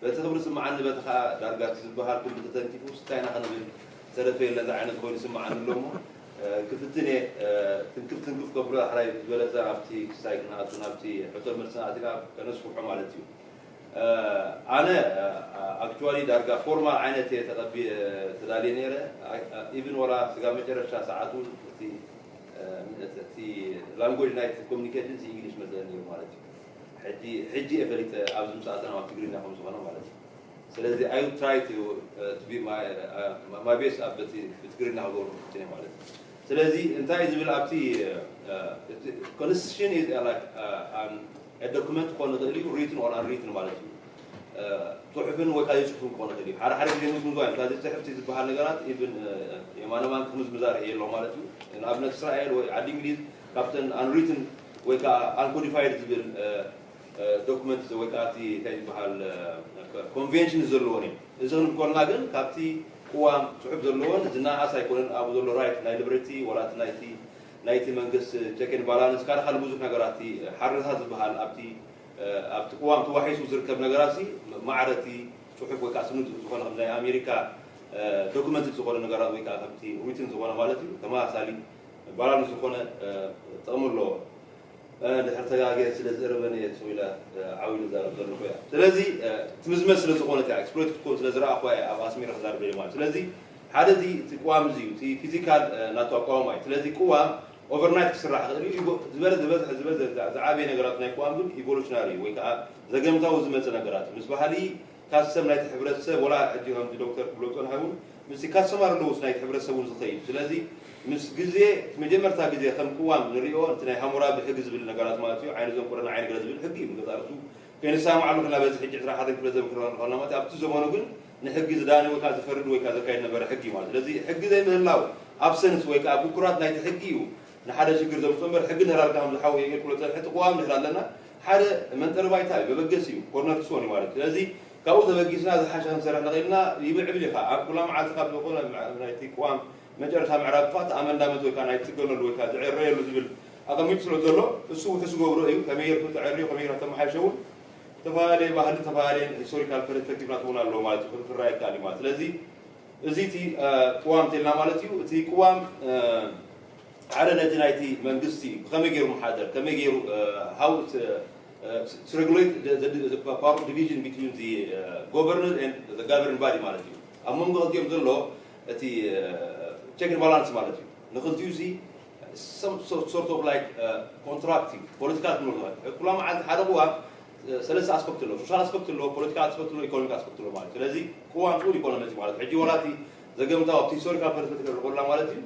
በቲ ክብሪ ስምዓኒ በቲ ከዓ ዳርጋ እቲ ዝበሃል ኩሉ ተተንኪፉ ስታይ ኢና ክንብል ዝተረፈ የለን ዓይነት ኮይኑ ስምዓኒ ኣሎ እሞ ክፍትን እየ። ትንክፍ ትንክፍ ከብሎ ኣሕራይ ዝበለፀ ናብቲ ክስታይ ክንኣቱ ናብቲ ሕቶ መልስና ኣቲና ከነስፍሖ ማለት እዩ። ኣነ ኣክቹዋሊ ዳርጋ ፎርማል ዓይነት እየ ተቐቢ ተዳልየ ነይረ። ኢቭን ወላ ስጋ መጨረሻ ሰዓት እውን እቲ እቲ ላንጉጅ ናይቲ ኮሚኒኬሽን ኢንግሊሽ መስለኒ ነይሩ ማለት እዩ። ሕጂ ሕጂ እየ ፈሊጠ ኣብዚ ምሳእተና ኣብ ትግርኛ ከም ዝኾነ ማለት እዩ። ስለዚ I will try to, uh, to be my, uh, my best ኣብ በቲ ብትግርኛ ክገብሮ ክፍትን እየ ማለት እዩ። ስለዚ እንታይ ዝብል ኣብቲ constitution is like an document ክኾን ይኽእል እዩ፣ written or unwritten ማለት እዩ። ጽሑፍን ወይ ከዓ ዘይጽሑፍን ክኾን ይኽእል እዩ። ሓደ ሓደ ግዜ ምዝምዛው እዮም። ካብዚ ጽሕፍቲ ዝበሃል ነገራት ኢቭን የማነ ማንክ ምዝምዛ ርእየ ኣለኹ ማለት እዩ። ንኣብነት እስራኤል ወይ ዓዲ እንግሊዝ ካብተን unwritten ወይ ከዓ uncodified ዝብል ዶክመንት ወይ ከዓ እቲ እንታይ ዝበሃል ኮንቬንሽን ዘለዎን እዮም። እዚ ክንብል ከለና ግን ካብቲ ቅዋም ፅሑፍ ዘለዎን ዝነኣስ ኣይኮነን። ኣብኡ ዘሎ ራይት ናይ ሊበርቲ ዋላ እቲ ናይቲ ናይቲ መንግስቲ ቸክ ኤንድ ባላንስ ካልእ ካልእ ብዙሕ ነገራት ሓርነታት ዝበሃል ኣብቲ ኣብቲ ቅዋም ተዋሒሱ ዝርከብ ነገራት ማዕረ እቲ ፅሑፍ ወይ ከዓ ስኑድ ዝኾነ ከም ናይ ኣሜሪካ ዶክመንት ዝኾነ ነገራት ወይ ከዓ ከምቲ ሪትን ዝኾነ ማለት እዩ ተመሳሳሊ ባላንስ ዝኾነ ጥቕሚ ኣለዎ። ድሕር ተጋግየ ስለ ዝእርመኒ እየ ስው ኢለ ዓው ኢለ ዛረብ ዘለኹ እያ። ስለዚ ትምዝመዝ ስለ ዝኾነት እያ፣ ኤክስፕሎይት ክትኮን ስለ ዝረኣኹዋ እየ ኣብ ኣስሚረ ክዛረብ ደልየ ማለት። ስለዚ ሓደ እቲ እቲ ቅዋም እዚ እዩ፣ እቲ ፊዚካል ናቱ ኣቋውማ እዩ። ስለዚ ቅዋም ኦቨርናይት ክስራሕ ይኽእል እዩ። ዝበለ ዝበዝሐ ዝበለ ዝዓበየ ነገራት ናይ ቅዋም ግን ኢቮሉሽናሪ እዩ፣ ወይ ከዓ ዘገምታዊ ዝመፀ ነገራት እዩ። ምስ ባህሊ ካስተም ናይቲ ሕብረተሰብ፣ ወላ ሕጂ ከምቲ ዶክተር ክብሎ ዝፀንሐ እውን ምስቲ ካስተማር ኣለዎስ ናይቲ ሕብረተሰብ እውን ዝኸይድ። ስለዚ ምስ ግዜ እቲ መጀመርታ ግዜ ከም ቅዋም ንሪኦ እቲ ናይ ሃሙራቢ ሕጊ ዝብል ነገራት ማለት እዩ። ዓይኒ ዘንቁረና ዓይኒ ገለ ዝብል ሕጊ እዩ። ንገዛ ርእሱ ከይንሰማማዓሉ ከለና በዚ ሕጂ ዕስራ ሓደን ክፍለ ዘበን ክረኸና ማለት ኣብቲ ዘመኑ ግን ንሕጊ ዝዳኒ ወይ ከዓ ዝፈርድ ወይ ከዓ ዘካይድ ነበረ ሕጊ ማለት። ስለዚ ሕጊ ዘይምህላው ኣብሰንስ ወይ ከዓ ብኩራት ናይቲ ሕጊ እዩ ንሓደ ሽግር ዘምፅኦ እምበር ሕጊ ንህላልካ ከም ዝሓወየ ኢለ ክብሎ ፀንሐ እቲ ቅዋም ንህላ ኣለና ሓደ መንጠሪ ባይታ እዩ፣ መበገሲ እዩ፣ ኮርነር ስቶን እዩ ማለት እዩ። ስለዚ ካብኡ ተበጊስና ዝሓሸ ክንሰርሕ ንኽእልና ይምዕብል ኢኻ ኣብ ኩላ መዓልቲ ካብ ዝኾነ ናይቲ ቅዋም መጨረሻ ምዕራፍ ፋት ኣመንዳመንት ወይ ከዓ ናይ ትገነሉ ወይ ከዓ ዝዕረየሉ ዝብል ኣቐሚጡ ስለ ዘሎ እሱ ውሕስ ዝገብሮ እዩ። ከመይ ጌርኩ ተዕርዮ ከመይ ጌርካ ተመሓይሸ እውን ዝተፈላለየ ባህሊ ዝተፈላለየ ሂስቶሪካል ፐርስፔክቲቭ ናት እውን ኣለዎ ማለት እዩ። ክረአ ይከኣል እዩ ማለት ስለዚ እዚ እቲ ቅዋም እንተልና ማለት እዩ። እቲ ቅዋም ሓደ ነቲ ናይቲ መንግስቲ ብኸመይ ገይሩ መሓደር ከመይ ገይሩ how to regulate the power division between the governor and the governing body ማለት እዩ። ኣብ መንጎ ክልቲኦም ዘሎ እቲ ቸክ ኤንድ ባላንስ ማለት እዩ። ንክልቲኡ እዚ some sort of like contract እዩ። ፖለቲካ ክንብል ንኽእል ኩላ መዓልቲ ሓደ ቅዋም ሰለስተ ኣስፐክት ኣለዎ። ሶሻል ኣስፐክት ኣለዎ፣ ፖለቲካል ኣስፐክት ኣለዎ፣ ኢኮኖሚክ ኣስፐክት ኣለዎ ማለት እዩ። ስለዚ ቅዋም ፅሉል ኢኮኖሚ ማለት እዩ። ሕጂ ዋላ እቲ ዘገምታዊ ኣብቲ ሂስቶሪካል ፐርስፔክቲቭ ንሪኦ ከለና ማለት እዩ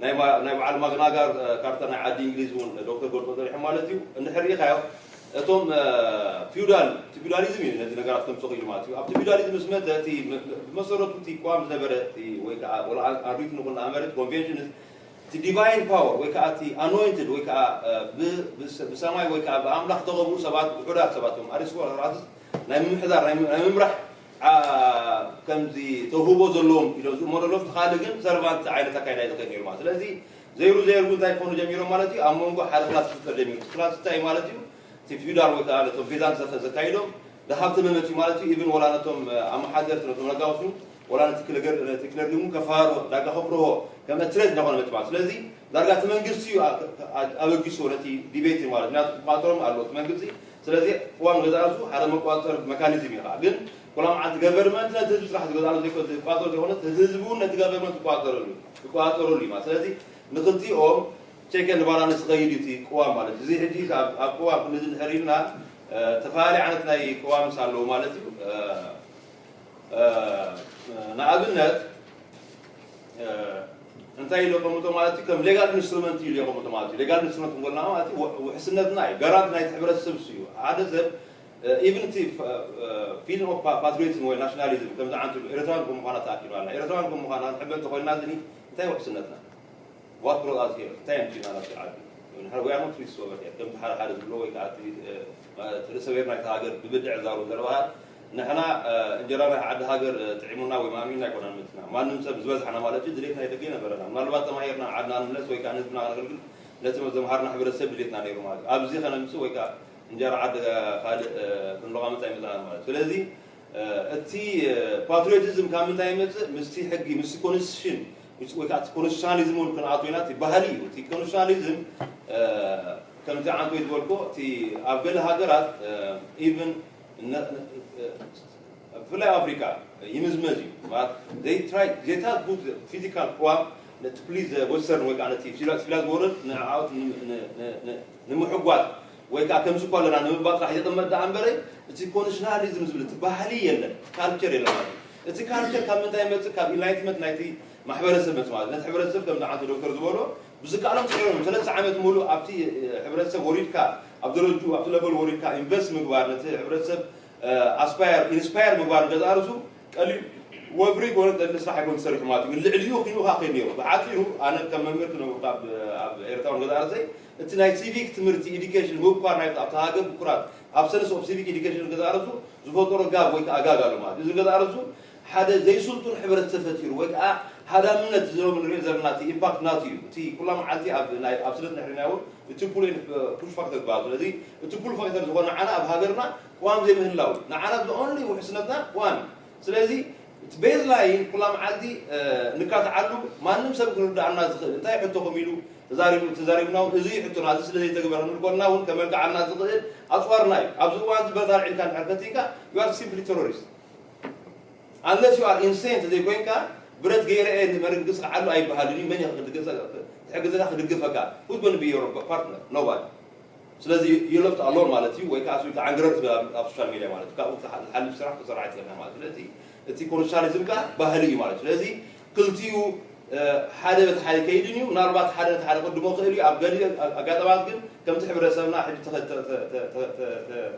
ናይ በዓል ማግናጋር ካርታ ናይ ዓዲ እንግሊዝ እውን ዶክተር ገልፆ ፀኒሑ ማለት እዩ። እንድሕር ሪኢኻዮ እቶም ፊውዳል እቲ ፊውዳሊዝም እዩ ነዚ ነገራት ከምፅእ ክኢሉ ማለት እዩ። ኣብቲ ፊውዳሊዝም ምስ መፀ እቲ ብመሰረቱ እቲ ቅዋም ዝነበረ ወይ ከዓ ወላ ኣሪት ንኹን ኣመረት ኮንቬንሽን እቲ ዲቫይን ፓወር ወይ ከዓ እቲ ኣኖይንትድ ወይ ከዓ ብሰማይ ወይ ከዓ ብኣምላኽ ተቐብኡ ሰባት ውሑዳት ሰባት እዮም ኣሪስቶክራትስ ናይ ምምሕዳር ናይ ምምራሕ ከምዚ ተውህቦ ዘለዎም ኢሎም ዝእመኑ ኣለዉ። እቲ ካልእ ግን ሰርቫንት ዓይነት ኣካይዳ እዩ ዝኸይድ ነይሩ ማለት። ስለዚ ዘይሩ ዘይሩ እንታይ ክኾኑ ጀሚሮም ማለት እዩ። ኣብ መንጎ ሓደ ክላስ ክፍጠር ጀሚሩ። ክላስ እንታይ ማለት እዩ? እቲ ፊውዳል ወይ ከዓ ነቶም ፔዛንት ዘካይዶም ዝሃብተመ መፅዩ ማለት እዩ። ኢቭን ወላ ነቶም ኣመሓደርቲ ነቶም ነጋውሱ ወላ ነቲ ክለገር ነቲ ክለርጊ እውን ከፈራርሆ ዳጋ ከፍርሆ ከም እትረት እናኾነ መፅዩ ማለት። ስለዚ ዳርጋ እቲ መንግስቲ እዩ ኣበጊስዎ ነቲ ዲቤት እዩ ማለት። ምክንያቱ ክቋፀሮም ኣለዎ እቲ መንግስቲ ስለዚ ቅዋም ገዛ ርእሱ ሓደ መቋፀሪ መካኒዝም እዩ ከዓ ግን ኩላ መዓልቲ ገቨርንመንት ነቲ ህዝቢ ጥራሕ ዝገዛሉ ዘይኮነ ዝቋፀሩ ዘይኮነ እቲ ህዝቢ እውን ነቲ ገቨርንመንት ይቋፀረሉ ይቋፀረሉ እዩ ማለት ስለዚ ንክልቲኦም ቸክ ኤንድ ባላንስ ዝኸይድ እዩ እቲ ቅዋም ማለት እዚ ሕጂ ኣብ ቅዋም ክንዚ ንድሕር ኢልና ዝተፈላለዩ ዓይነት ናይ ቅዋምስ ኣለዉ ማለት እዩ ንኣብነት እንታይ ኢሉ የቐምጦ ማለት እዩ ከም ሌጋል ኢንስትሩመንት ኢሉ የቐምጦ ማለት እዩ ሌጋል ኢንስትሩመንት ክንጎልና ማለት እዩ ውሕስነትና እዩ ጋራንት ናይቲ ሕብረተሰብ እሱ እዩ ሓደ ሰብ ኢቭን እቲ ፊልም ኦፍ ፓትሪዮቲዝም ወይ ናሽናሊዝም ከም ዝዓንቱ ኤርትራን ከም ምዃና ተኣኪባና ኤርትራን ከም ምዃና ንሕበ እንተኮይና ዝኒ እንታይ ውሕስነትና What brought us here? እንታይ ኣምፂና ናብዚ ዓዲ? We are not free over here. ከምቲ ሓደ ሓደ ዝብሎ ወይ ከዓ እቲ ርእሰ ብሔር ናይቲ ሃገር ብብድዕ ዛሩ ዘረባሃት ንሕና እንጀራ ናይ ዓዲ ሃገር ጥዒሙና ወይ ማእሚንና ኣይኮናን መፅና። ማንም ሰብ ዝበዝሓና ማለት እዩ ድሌት ናይ ደገ ይነበረና። ምናልባት ተማሂርና ዓድና ንምለስ ወይ ከዓ ንህዝብና ከነገልግል ነቲ ዘምሃርና ሕብረተሰብ ድሌትና ነይሩ ማለት እዩ። ኣብዚ ከነምፅእ ወይ ከዓ እንጀራ ዓዲ ካልእ ክንለቋምፅ ኣይመፅናን ማለት እዩ። ስለዚ እቲ ፓትሪዮቲዝም ካብ ምንታይ ይመፅእ? ምስቲ ሕጊ ምስቲ ኮንስቲቱሽን ወይ ከዓ እቲ ኮንስቲቱሽናሊዝም እውን ክንኣቱ ኢና። እቲ ባህሊ እዩ። እቲ ኮንስቲቱሽናሊዝም ከምቲ ዓንቶይ ዝበልኮ እቲ ኣብ ገለ ሃገራት ኢቭን ብፍላይ ኣፍሪካ ይምዝመዝ እዩ። ማለት they try they try to put physical ቅዋም to please western ወይ ከዓ ነቲ ሲቪላይዝ ወርልድ ንምሕጓዝ ወይ ከዓ ከምዚ እኳ ኣለና ንምባል ጥራሕ ይቕመጥ ደኣ እምበረይ፣ እቲ ኮንሽናሊዝም ዝብል እቲ ባህሊ የለን፣ ካልቸር የለን ማለት እዩ። እቲ ካልቸር ካብ ምንታይ ይመጽእ? ካብ ኢንላይትመንት ናይቲ ማሕበረሰብ መጽእ ማለት እዩ። ነቲ ሕብረተሰብ ከም ዝዓንተ ዶክተር ዝበሎ ብዝከኣሎም ጸይሮም ሰለስተ ዓመት ሙሉእ ኣብቲ ሕብረተሰብ ወሪድካ፣ ኣብ ደረጁ ኣብቲ ለቨል ወሪድካ ኢንቨስት ምግባር፣ ነቲ ሕብረተሰብ ኣስፓየር ኢንስፓየር ምግባር ገዛ ርሱ ቀሊል ወፍሪ ጎነ ቀሊል ስራሕ ኣይኮን ዝሰርሑ ማለት እዩ። ግን ልዕሊኡ ኪኑ ከዓ ከይድ ነይሩ። ብሓፂሩ ኣነ ከም መምህር ክነብሩ ኣብ ኤርትራውን ገዛ ርሰይ እቲ ናይ ሲቪክ ትምህርቲ ኢዱኬሽን ምብኳር ናይ ኣብቲ ሃገር ብኩራት ኣብ ሰንስ ኦፍ ሲቪክ ኢዱኬሽን ገዛ ርሱ ዝፈጠሮ ጋብ ወይ ከዓ ጋግ ኣሎ ማለት እዩ። እዚ ገዛ ርሱ ሓደ ዘይስልጡን ሕብረተሰብ ፈጢሩ ወይ ከዓ ሃዳምነት ዝረቡ ንሪኦ ዘለና እቲ ኢምፓክት ናቱ እዩ። እቲ ኩላ መዓልቲ ኣብ ናይ ኣብ ስደት ንሕሪና እውን እቲ ፑል ፑሽ ፋክተር ዝበሃል። ስለዚ እቲ ፑል ፋክተር ዝኾነ ንዓና ኣብ ሃገርና ቅዋም ዘይምህላው ንዓና the only ውሕስነትና ቅዋም እዩ። ስለዚ እቲ ቤዝ ላይን ኩላ መዓልቲ ንካትዓሉ ማንም ሰብ ክርዳኣና ዝኽእል እንታይ ሕቶኹም ኢሉ ተዛሪቡ ተዛሪብና እውን እዚ ሕቶና እዚ ስለ ዘይተግበረ ክንብል ኮንና እውን ከመልክዓልና ዝኽእል ኣፅዋርና እዩ። ኣብዚ እዋን እዚ ብረት ኣልዒልካ እንድሕር ፈቲንካ you are simply terrorist። Unless you are insane ተዘይኮይንካ ብረት ገይረ እየ ንመንግስቲ ክዓሉ ኣይበሃልን እዩ። መን እዩ ክድግፈካ ክድግፈካ? Who's going to be your partner? Nobody። ስለዚ you left alone ማለት እዩ። ወይ ከዓ እሱ ተዓንግረር ትብል ኣብ ሶሻል ሚድያ ማለት እዩ። ካብኡ ዝሓልፍ ስራሕ ክሰራሕ ኣይትኽእልን ማለት እዩ። ስለዚ እቲ ኮንሻሊዝም ከዓ ባህሊ እዩ ማለት እዩ። ስለዚ ክልቲኡ ሓደ በቲ ሓደ ከይድን እዩ። ምናልባት ሓደ ነቲ ሓደ ቅድሞ ክእል እዩ። ኣብ ገሊኡ ኣጋጣማት ግን ከምቲ ሕብረተሰብና ሕጂ ተኸ- ተኸ- ተኸ- ተኸ- ተኸ-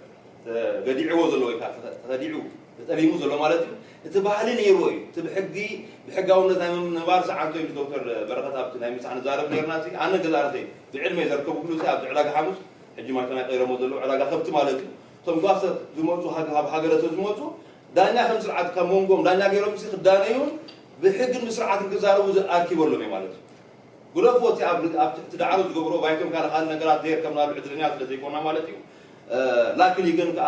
ተገዲዕዎ ዘሎ ወይ ከዓ ተኸ- ተኸዲዑ ተጠሊሙ ዘሎ ማለት እዩ። እቲ ባህሊ ነይርዎ እዩ። እቲ ብሕጊ ብሕጋውነት ናይ ምንባር ዝዓንቶ እዩ። ዶክተር በረኸት ኣብቲ ናይ ምሳሕ ንዛረብ ነርና። እዚ ኣነ ገዛ ርሰይ ብዕድመ ዘርከቡ ክሉ ኣብዚ ዕዳጋ ሓሙስ ሕጂ ማይቶና ቀይረሞ ዘለዉ ዕዳጋ ከብቲ ማለት እዩ። እቶም ጓሰ ዝመፁ ሃገ- ሃብ ሃገረ ዝመፁ ዳኛ ከም ስርዓት ካብ መንጎም ዳኛ ገይሮም ሲ ክዳነዩን ብሕግን ብስርዓትን ክዛረቡ ኣርኪበሎም እዩ ማለት እዩ። ግደፎ እቲ ኣብ ኣብ ትሕቲ ዳዕሮ ዝገብሮ ባይቶም ካልእ ካልእ ነገራት ዘይርከብናሉ ዕድለኛ ስለ ዘይኮና ማለት እዩ። ላክሊ ግን ከዓ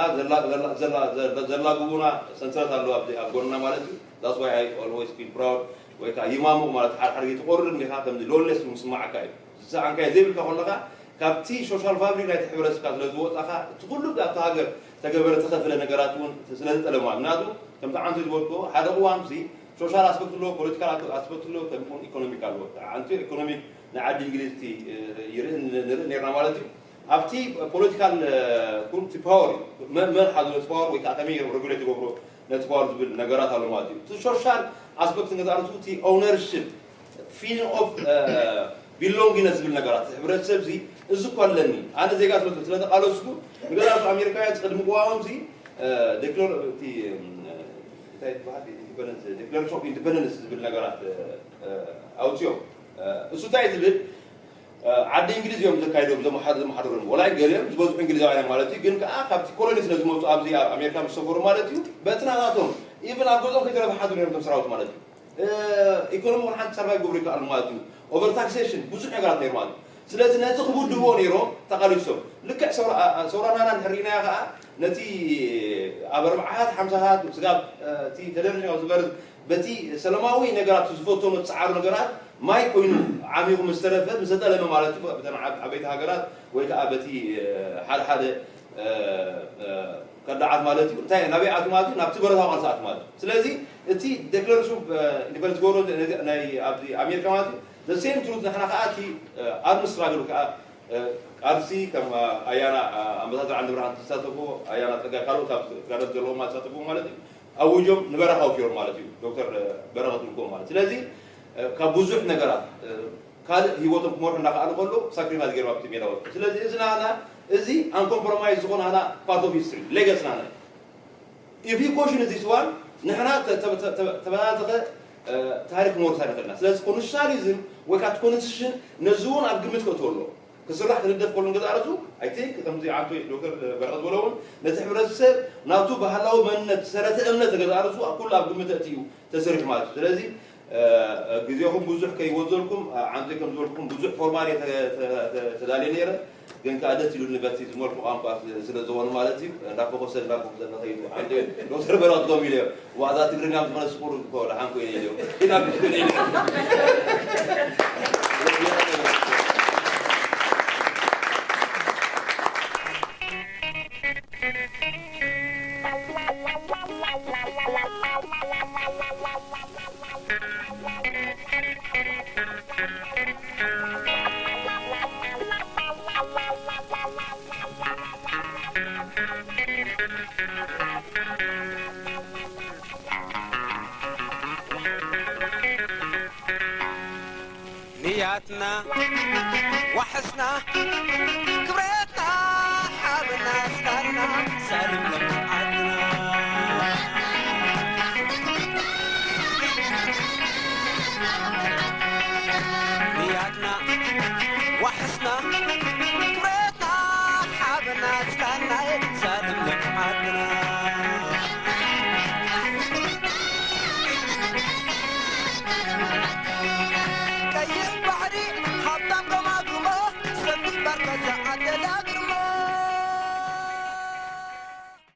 ዘላግቡና ሰንሰለት ኣለዉ ኣብ ጎንና ማለት እዩ። That's why I always feel proud። ወይ ከዓ ይማሙቕ ማለት ሓደ ሓደ ትቆርር እንዲኻ ከምዚ ሎንለስ ምስማዓካ እዩ። ዝሰኣንካዮ ዘይብልካ ከለኻ ካብቲ ሶሻል ፋብሪክ ናይቲ ሕብረተሰብካ ስለ ዝወፃኻ እቲ ኩሉ ኣብቲ ሃገር ተገበረ ተኸፍለ ነገራት እውን ስለ ዝጠለማ ምክንያቱ ከምቲ ዓንቶ ዝበልክዎ ሓደ ቅዋም ሲ ሶሻል ኣስፐክት ኣለዎ፣ ፖለቲካል ኣስፐክት ኣለዎ፣ ከምኡውን ኢኮኖሚክ ኣለዎ። ዓንቶ ኢኮኖሚክ ናይ ዓዲ እንግሊዝ እቲ ይርኢ ንርኢ ነርና ማለት እዩ። ኣብቲ ፖለቲካል ኩንቲ ፓወር መን ሓዞ ነቲ ፓወር ወይ ከዓ ከመይ ሬጉሌት ይገብሮ ነቲ ፓወር ዝብል ነገራት ኣሎ ማለት እዩ። እቲ ሶሻል ኣስፐክት ንገዛርቱ እቲ ኦውነርሽፕ ፊሊንግ ኦፍ ቢሎንጊነት ዝብል ነገራት ሕብረተሰብ እዚ እዚ እኮ ኣለኒ ኣነ ዜጋ ስለ ስለተቃለስኩ ንገዛርቱ ኣሜሪካውያን ቅድሚ ቅዋሞም እዚ ዴክሎር እቲ እንታይ ዝበሃል ኢንዲፐንደንስ ዴክለሬሽን ኦፍ ኢንዲፐንደንስ ዝብል ነገራት ኣውፅዮም። እሱ እንታይ ዝብል ዓዲ እንግሊዝ እዮም ዘካይዶም ዘመሓደሮም ወላ ገሊኦም ዝበዝሑ እንግሊዛውያን ማለት እዩ። ግን ከዓ ካብቲ ኮሎኒ ስለ ዝመፁ ኣብዚ ኣብ ኣሜሪካ ምስ ሰፈሩ ማለት እዩ በቲ ናታቶም ኢቨን ኣብ ገዝኦም ከይተረፈ ሓድሩ እዮም ቶም ሰራዊት ማለት እዩ። ኢኮኖሚ እውን ሓንቲ ሰርቫይ ገብሩ ይከኣሉ ማለት እዩ። ኦቨር ታክሴሽን ብዙሕ ነገራት ነይሩ ማለት እዩ። ስለዚ ነዚ ክብድህዎ ነይሮም ተቃሊሶም ልክዕ ሰውራናና ንሕሪናዮ ከዓ ነቲ ኣብ ኣርባዓታት ሓምሳታት ስጋብ እቲ ፌደሬሽን ካብ ዝበርዝ በቲ ሰላማዊ ነገራት ዝፈተኖ ዝፀዓሩ ነገራት ማይ ኮይኑ ዓሚኹ ምስ ተረፈ ምስ ተጠለመ ማለት እዩ። በተን ዓበይቲ ሃገራት ወይ ከዓ በቲ ሓደ ሓደ ከዳዓት ማለት እዩ እንታይ ናበይ ኣቱ ማለት እዩ ናብቲ በረታዊ ቃልሲ ኣቱ ማለት እዩ። ስለዚ እቲ ዴክለሬሽን ኦፍ ኢንዲፐንደንስ ዝገብሮ ናይ ኣብዚ ኣሜሪካ ማለት እዩ ዘሴም ትሩት ንሕና ከዓ እቲ ኣርምስ ስትራግል ከዓ ቃልሲ ከም ኣያና ኣምባሳደር ዓንዲ ብርሃን ዝሳተፍዎ ኣያና ፀጋ ካልኦት ኣብ ጋደት ዘለዎም ዝሳተፍዎ ማለት እዩ ኣውጆም ንበረኻ ወፊሮም ማለት እዩ። ዶክተር በረኸት ልኮ ማለት ስለዚ ካብ ብዙሕ ነገራት ካልእ ህይወቶም ክመርሑ እንዳከኣሉ ከለዉ ሳክሪፋይስ ገይሮም ኣብቲ ሜዳ ወፅኦም። ስለዚ እዚ ናና እዚ ኣንኮምፕሮማይዝ ዝኾነ ናና ፓርት ኦፍ ሂስትሪ ሌገስ ናና ኢፊ ኮሽን እዚ ስዋን ንሕና ተበታተኸ ታሪክ መወርሳ ንኽእልና ስለዚ ኮንስቲቱሽናሊዝም ወይ ከዓ ኮንስቲቱሽን ነዚ እውን ኣብ ግምት ከእትወ ኣሎ ክስራሕ ክልደፍ ከሎ ገዛ ርሱ ኣይ ቲንክ ከምዚ ዓንቶ ዶክተር በረኸት ዝበሎ እውን ነቲ ሕብረተሰብ ናቱ ባህላዊ መንነት ሰረተ እምነት ገዛ ርሱ ኣብ ኩሉ ኣብ ግምት እቲ እዩ ተሰሪሑ ማለት እዩ። ስለዚ ግዜኹም ብዙሕ ከይወዘልኩም ዓንቶ ከም ዝበልኩም ብዙሕ ፎርማል ተዳልየ ነይረ ግን ከዓ ደስ ኢሉኒ በቲ ዝመልኩ ቋንቋ ስለ ዝኾኑ ማለት እዩ። እንዳፈኮሰ እንዳፈኮሰ ንኸይዱ ዓንቶ ዶክተር በረኸት ከም ኢለ ዋዛ ትግርኛ ዝኾነ ስቁር እኮ ደሓን ኮይነ ኢለ ኢና ክትብል ኢለ ዋሕስና ክብረትና ሓበና ስታልና ሳልም ዓድና ንያትና ዋሕስ